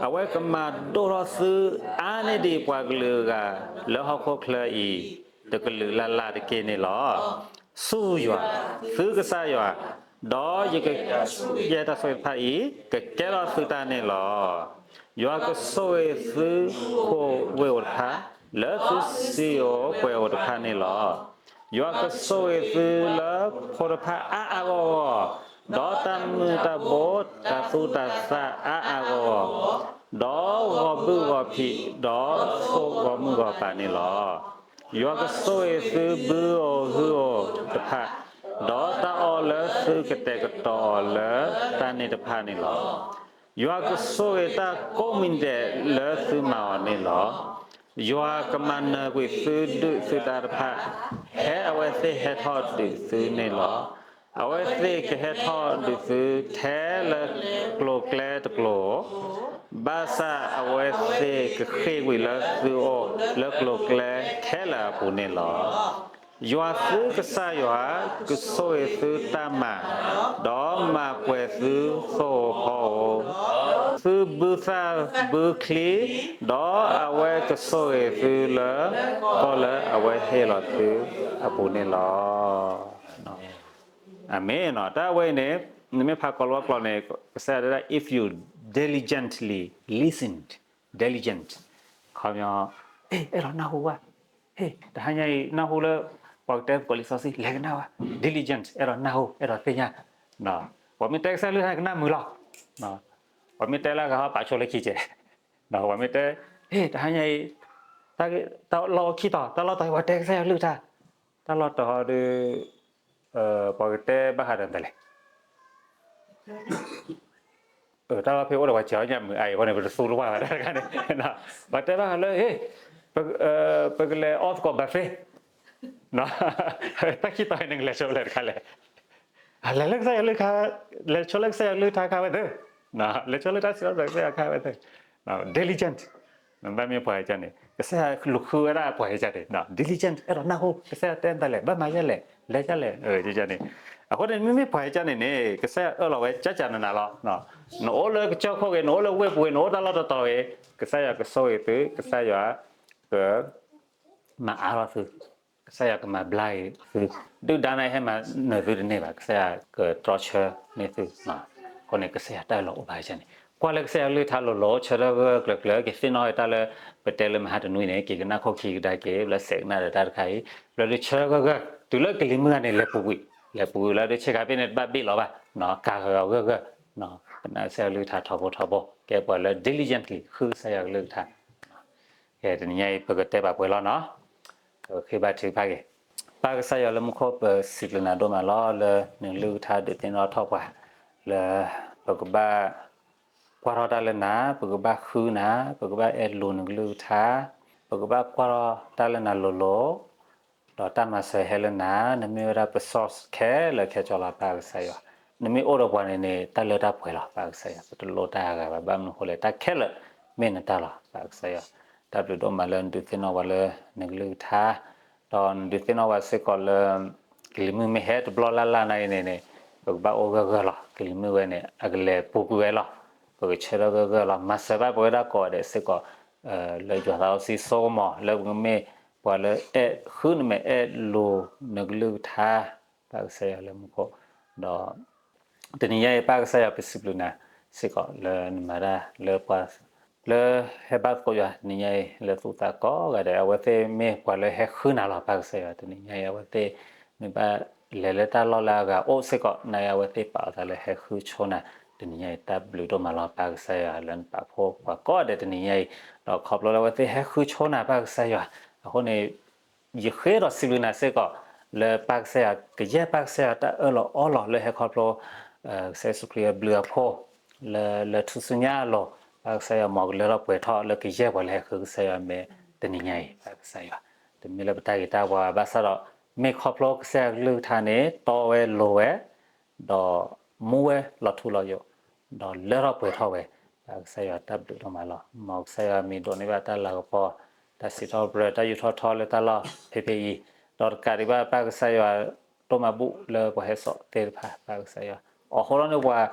အဝဲကမၤဒိၣ်ထီၣ်သုအါန့ၢ်ဒံးပှၤကလုာ်အဂၤ လၢဟီၣ်ခိၣ်ချၢအံၤ တကလုာ်လၢ်လၢ်တက့ၢ်န့ၣ်လီၤ. စူၢ်ယွၤ သုကစၢ်ယွၤ, ဒီးယက ယဲၢ်တၢ်ဆိၣ်ဂ့ၤတဖၣ်အံၤ ကကဲထီၣ်သုတၢ်န့ၣ်လီၤ. ယွၤကဆိၣ်ဂ့ၤသုခိၣ်ဝ့ၢ်အိၣ်တဖၣ် လၢသုစံာ်အိၣ်ပှဲၤအိၣ်တဖၣ်န့ၣ်လီၤ. ယွၤကဆိၣ်ဂ့ၤသုလၢဖိတဖၣ်အါအါဂီၢ်ဂီၢ်, ဒီးတၢ်မုၢ်တၢ်ဘိ တၢ်သူတၢ်သၣ်အါအါဂီၢ်ဂီၢ်, ဒီးဂီၤဘုၣ်ဂီၤဖံး ဒီးသိၣ်ဂီၤမုၢ်ဂီၤပၤန့ၣ်လီၤ. ယွၤကဆိၣ်ဂ့ၤသုဘုဧိၤဟုဧိၤတဖၣ်, ဒီးတၢ်အီၣ်လၢသုကတဲာ်ကတီၤအီၤလၢတၢ်န့ၣ်တဖၣ်န့ၣ်လီၤ. ယွၤကဆိၣ်ဂ့ၤတၢ်ကိးမံၤဒဲးလၢသုမၤအီၤန့ၣ်လီၤ. ယွၤကမၤနၢၤကွံာ်သုဒုးသုတၢ်တဖၣ်, ဖဲအဝဲသ့ၣ်ဟဲထီၣ်ဒုးသုန့ၣ်လီၤ. အဝဲသ့ၣ်ကဟဲထီၣ်ဒုးသုထဲလၢကျိၤကျဲတကျိၤ, ဘၣ်ဆၣ်အဝဲသ့ၣ်ကဃ့ၢ်ကွံာ်လၢသုအိၣ်လၢကျိၤကျဲခဲလၢာ်အပူၤန့ၣ်လီၤ. ယွၤသုကစၢ်ယွၤ ကဆိၣ်ဂ့ၤသုတၢ်မၤ, ဒီးမၤပှဲၤသုသိၣ်ဧိၤဖီဧိၤ, သုဘုသၣ်ဘုချံ, ဒီးအဝဲကဆိၣ်ဂ့ၤသုလၢကီၢ်လၢအဝဲဟ့ၣ်လီၤသုအပူၤန့ၣ်လီၤ. အၤမ့ၣ်. တၢ်ဝဲအံၤန့ၣ် နမ့ၢ်ဖးကိးလီၤဝဲကျိာ်န့ၣ် ကစၢ်ယွၤတဲဒၣ် if you diligently listen, diligent, ခီပညီ, အဲၣ်ဒိးနၢ်ဟူဘၣ်, ဟ့ၣ် တဟါညါအံၤ နၢ်ဟူလၢ ပှၤကတဲသကိးလံာ်စီဆှံ လဲၤကနၣ်ဝဲ, diligent, အဲၣ်ဒိးနၢ်ဟူ အဲၣ်ဒိးသ့ၣ်ညါ, ပှၤမ့ၢ်တဲကစၢ်ယွၤကလုၢ်ကထါ ကနၣ်မုာ်လီၤ, ပှၤမ့ၢ်တဲလၢအဂၤဟီ ပာ်ဆိလၢခံကဲး, ပှၤမ့ၢ်တဲ, ဟ့ၣ် တဟါညါအံၤ တၢ်လီၢ်ခံတီၤ တၢ်လီၢ်တီၤအံၤ ပှၤတဲကစၢ်ယွၤကလုၢ်ကထါ, တၢ်လီၢ်တီၤဟီဒီး ပှၤကတဲဘၣ်ဃးဒီးတလဲၣ် တၢ်လီၢ်ဖဲအိၣ်ဒီးပှၤစံးအီၤညၣ်မုာ်အါအံၤအဃိန့ၣ် ပတသူတဝၢ်ဘၣ်တခါန့ၣ်, ပှၤတဲဘၣ်ဃးလၢ ပကလဲၤအီၣ်သကိးဘၣ်သ့, တၢ်ခံတီၤအံၤန့ၣ် နကလဲၤဆိလၢတခါလဲၣ်, လဲၤလၢကစၢ်ယွၤကလုၢ်ကထါ, လဲၤဆိလၢကစၢ်ယွၤကလုၢ်ကထါခါဝဲသ့, လဲၤဆိလၢတၢ်စံးထီၣ်ပတြၢၤကစၢ်ယွၤခါဝဲသ့, diligent, နဘၣ်မ့ၢ်ပှၤဟဲကန့ၣ် ကစၢ်ယွၤလူၤဃုဝဲဒၣ်ပှၤဟဲကန့ၣ် diligent, အဲၣ်ဒိးနၢ်ဟူ ကစၢ်ယွၤတဲနတၢ်လဲၣ်, ဘၣ်မၤယဲလဲၣ်, လဲၤယဲလဲၣ်, န့ၣ်, အဃိန့ၣ် မ့မ့ၢ်ပှၤဟဲကန့ၣ်န့ၣ် ကစၢ်ယွၤအၢၣ်လီၤဝဲကကနနၤလီၤ. နအိၣ်လၢကစၢၢ်ခိၣ်ဂ့ၤ, နအိၣ်လၢဝ့ၢ်ပူၤဂ့ၤ, နအိၣ်တၢ်လီၢ်တတီၤဂ့ၤ, ကစၢ်ယွၤကဆိၣ်ဂ့ၤသု, ကစၢ်ယွၤက မၤအါထီၣ်သု, ကစၢ်ယွၤကမၤဘျါက့ၤသု, ဒုၣ်ဒါန့ၣ်ဟဲမၤနၢၤသုတန့ၢ်ဘၣ်, ကစၢ်ယွၤကတြီဆၢန့ၢ်သု, အဃိန့ၣ် ကစၢ်ယွၤတၢ်အၢၣ်လီၤအိၣ်ဘၣ်ကန့ၣ်, ကွၢ်လၢကစၢ်ယွၤကလုၢ်ကထါလိၤလိၤ, ဆၢထၢၣ်ဂၢၢ်ဂၢၢ်ကျၢၤကျၢၤ, ကသ့ၣ်နီၣ်တၢ်လၢ ပတဲလၢမဟါတနွံန့ၣ် က့ၤကနၣ်ခိၣ်ခံကဒါက့ၤ, ဘျီစဲးကနၣ်ဒီးတၢ်တခါအံၤ, ဘျီဒုးဆၢထၢၣ်ဂၢၢ်ဂၢၢ်, တုၤလၢကလံၤမုၢ်ဂၤန့ၣ် လဲၤပူၤကွံာ်, လဲၤပူၤကွံာ်လၢဒုးဆ့ကၤဘ့ၣ်န့ၣ် တဘၣ်ဘ့ၣ်လီၤဘၣ်, ကၤဃၢၤအီၤဂၢၢ်ဂၢၢ်, ကနၣ်ကစၢ်ယွၤကလုၢ်ကထါထီဘိထီဘိ, ကဲပှၤလၢ diligently ဃုကစၢ်ယွၤကလုၢ်ကထါ ကဲ တနံၤညါအံၤ ပကတဲဘၣ်ပှဲၤလီၤနီၤ, ပဃ့ဘါထုကဖၣ်က့ၤ, ပၢ်ကစၢ်ယွၤလၢမူခိၣ် ပစံးဘျုးနၤဒိၣ်မးလီၤ လၢနကလုၢ်ကထါဒုးသ့ၣ်နီၣ်ထီၣ်ပှၤ, လၢပကဘၣ်ကွၢ်ထီၣ်တၢ်လၢနၤ, ပကဘၣ်ဃုနၤ, ပကဘၣ်အဲၣ်လိာ်နကလုၢ်ကထါ, ပကဘၣ်ကွၢ်ထီၣ်တၢ်လၢနၤလိၤလိၤ, ဒီးတၢ်မၤစၢၤဟဲလၢနၤ, နမ့ၢ်ဝဲဒၣ်ပ source ခဲလၢာ်ခဲဆ့လီၤ ပၢ်ကစၢ်ယွၤ, နမ့ၢ်အိၣ်ဒီးပှၤန့ၣ်န့ၣ် တၢ်လၢတၢ်ပှဲၤလီၤ ပၢ်ကစၢ်ယွၤ, ပတလိၣ်တၢ်အါဂၤဘၣ်. ဘၣ်မနုၤအဃိလဲၣ်, တၢ်ခဲလၢာ်မ့ၢ်နတၢ်လီၤ ပၢ်ကစၢ်ယွၤ. တၢ်ဘျုးဒိၣ်မးလၢနဒုးသ့ၣ်နီၣ်ပှၤလၢနကလုၢ်ကထါ, ဒီးနဒုးသ့ၣ်နီၣ်ပှၤစ့ၢ်ကီးလၢ ကလံၤမုၢ်မ့ၢ်ဟဲတဘျီလၢ်လၢ်နာ်အံၤန့ၣ်န့ၣ် ပကဘၣ်အိၣ်ဂၢၢ်ဂၢၢ်လီၤ. ကလံၤမုၢ်ဝဲန့ၣ် အကလဲၤပူၤကွံာ်ဝဲလီၤ. ပကဆၢထၢၣ်ဂၢၢ်ဂၢၢ်လီၤ. မၤစၢၤဘၣ်ပဝဲဒၣ်ကိးဂၤဒဲးစ့ၢ်ကီး လၢယွၤသးစီဆှံစိကမီၤ လၢပကမ့ၢ်ပှၤလၢအဲၣ်ဃုနမဲာ်အဲၣ်လိၤနကလုၢ်ကထါ ပၢ်ကစၢ်ယွၤလၢမူခိၣ်, ဒီး တနံၤညါအံၤ ပၢ်ကစၢ်ယွၤ ပစံးဘျုးနၤစ့ၢ်ကီးလၢနမၤတၢ်လၢပှၤ လၢဟဲဘါသကိးယွၤတနံၤညါအံၤ လၢသူၣ်သးကိးဂၤဒဲး အဝဲသ့ၣ်မ့ၢ်ပှၤလၢဟဲဃုနၤလီၤ ပၢ်ကစၢ်ယွၤ. တနံၤညါအံၤ အဝဲသ့ၣ်မ့ၢ်ဘၣ်လဲၤလၢတၢ်လီၢ်လၢအဂၤအိၣ်စ့ၢ်ကီး နာ်အံၤ အဝဲသ့ၣ်ပာ်အသးလၢဟဲဃုဆိနၤတနံၤညါအံၤ တၢ်ဘျုးဒိၣ်မးလီၤ ပၢ်ကစၢ်ယွၤ လၢနပာ်ဖှိၣ်ပှၤကိးဂၤဒဲးတနံၤညါအံၤ, ဒီးခီဖျိလၢအဝဲသ့ၣ်ဟဲဃုဆိနၤ ပၢ်ကစၢ်ယွၤ အဃိန့ၣ် ယဃ့ဒီးစံးဘျုးနၤစ့ၢ်ကီး လၢပၢ်ကစၢ်ယွၤ ကယဲၢ်ပၢ်ကစၢ်ယွၤ တၢ်အၢၣ်လီၤအီလီၤလၢဟဲခီဖျိ ကစၢ်ယ့ၣ်ၡူးခရံာ်အဘျုးအဖှိၣ် လၢ လၢထူၣ်စုညါအလိၤ ပၢ်ကစၢ်ယွၤ မ်ကလၢထီၣ်ပှဲၤထီၣ်လၢကယဲၢ်ပှၤလၢဟဲဃုကစၢ်ယွၤမဲာ်တနံၤညါအံၤ ပၢ်ကစၢ်ယွၤ, တမ့ၢ်လၢပတၢ်ဂ့ၤတၢ်ဝါဘၣ်ဆၣ်ဒီး မ့ၢ်ခီဖျိကစၢ်ယွၤကလုၢ်ကထါန့ၣ် တီဝဲလိၤဝဲ ဒီးမူဝဲလီၤထူလီၤယိာ်, ဒီးလၢထီၣ်ပှဲၤထီၣ်ဝဲ, ပၢ်ကစၢ်ယွၤတၢ်ဘျုးဒိၣ်မးလီၤ. မ်ကစၢ်ယွၤမံၤဒိးန့ၢ်ဘၣ်တၢ်လၤကပီၤ, တၢ်စံးထီၣ်ပတြၢၤ တၢ်ယူးထီၣ်ထီလၢတၢ်လီၢ်ဖဲဖဲအံၤ, ဒီးတကးဒံးဘၣ် ပၢ်ကစၢ်ယွၤ ဒိၣ်မးဘူၣ်လၢပှၤဟဲစိာ်သ့ၣ်တဖၣ် ပၢ်ကစၢ်ယွၤ အိးထီၣ်န့ၢ်ပှၤ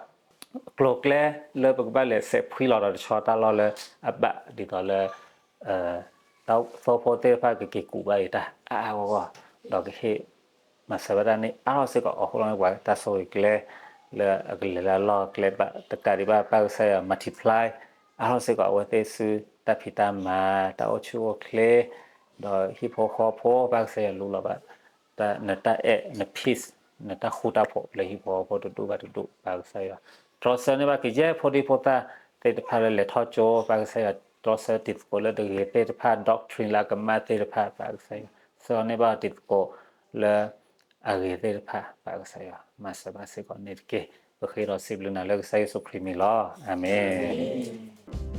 ကျိၤကျဲလၢပကဘၣ်လဲၤစဲးဖှံလီၤဒီးတဆီတၢ်လီၢ်လၢအဘၣ်ဒ်သိးလၢ တၢ်သိဖိသ့ၣ်တဖၣ် ကက့ၤကူးဘၣ်အံၤတၢ်အါအါဂီၢ်ဂီၢ်, ဒီးကဟ့ၣ်မၤစၢၤဘၣ်တၢ်န့ၣ် အါထီၣ်စ့ၢ်ကီး အိးထီၣ်န့ၢ်ပှၤတၢ်ဆိၣ်ဂ့ၤကျဲ လၢအကလဲၤလၢအလီၢ်ကျဲဘၣ် တကးဒံးဘၣ် ပၢ်ကစၢ်ယွၤ multiply အါထီၣ်စ့ၢ်ကီး အဝဲသ့ၣ်ဆူတၢ်ဖံးတၢ်မၤ တၢ်အိၣ်ဆူၣ်အိၣ်ချ့ ဒီးဟံၣ်ဖိဃီဖိ ပၢ်ကစၢ်ယွၤ လူလီၤဘၣ် နတၢ်အဲၣ် န peace နတၢ်ဃူတၢ်ဖိးလၢဟံၣ်ဖိဃီဖိတဒူၣ်ဘၣ်တဒူၣ် ပၢ်ကစၢ်ယွၤ, တြီဆၢန့ၢ်ဘၣ်ကယဲၢ်ဖိဒံဖိသၣ်သ့ၣ်တဖၣ်လၢလဲၤထီၣ်ကၠိ ပၢ်ကစၢ်ယွၤ, တြီဆၢတံၤသကိးလၢတဂ့ၤသ့ၣ်တဖၣ် doctrine လၢအကမၣ်သ့ၣ်တဖၣ် ပၢ်ကစၢ်ယွၤ, ဆှၢန့ၢ်ဘၣ်တံၤသကိးလၢအဂ့ၤသ့ၣ်တဖၣ် ပၢ်ကစၢ်ယွၤ, မၤစၢၤဘၣ်စ့ၢ်ကီးန့ၣ်တက့ၢ်. ပဃ့ဒီးစံးဘျုးနၤလၢကစၢ်ယ့ၣ်ၡူးခရံာ်မံၤလီၤ. အၤမ့ၣ်.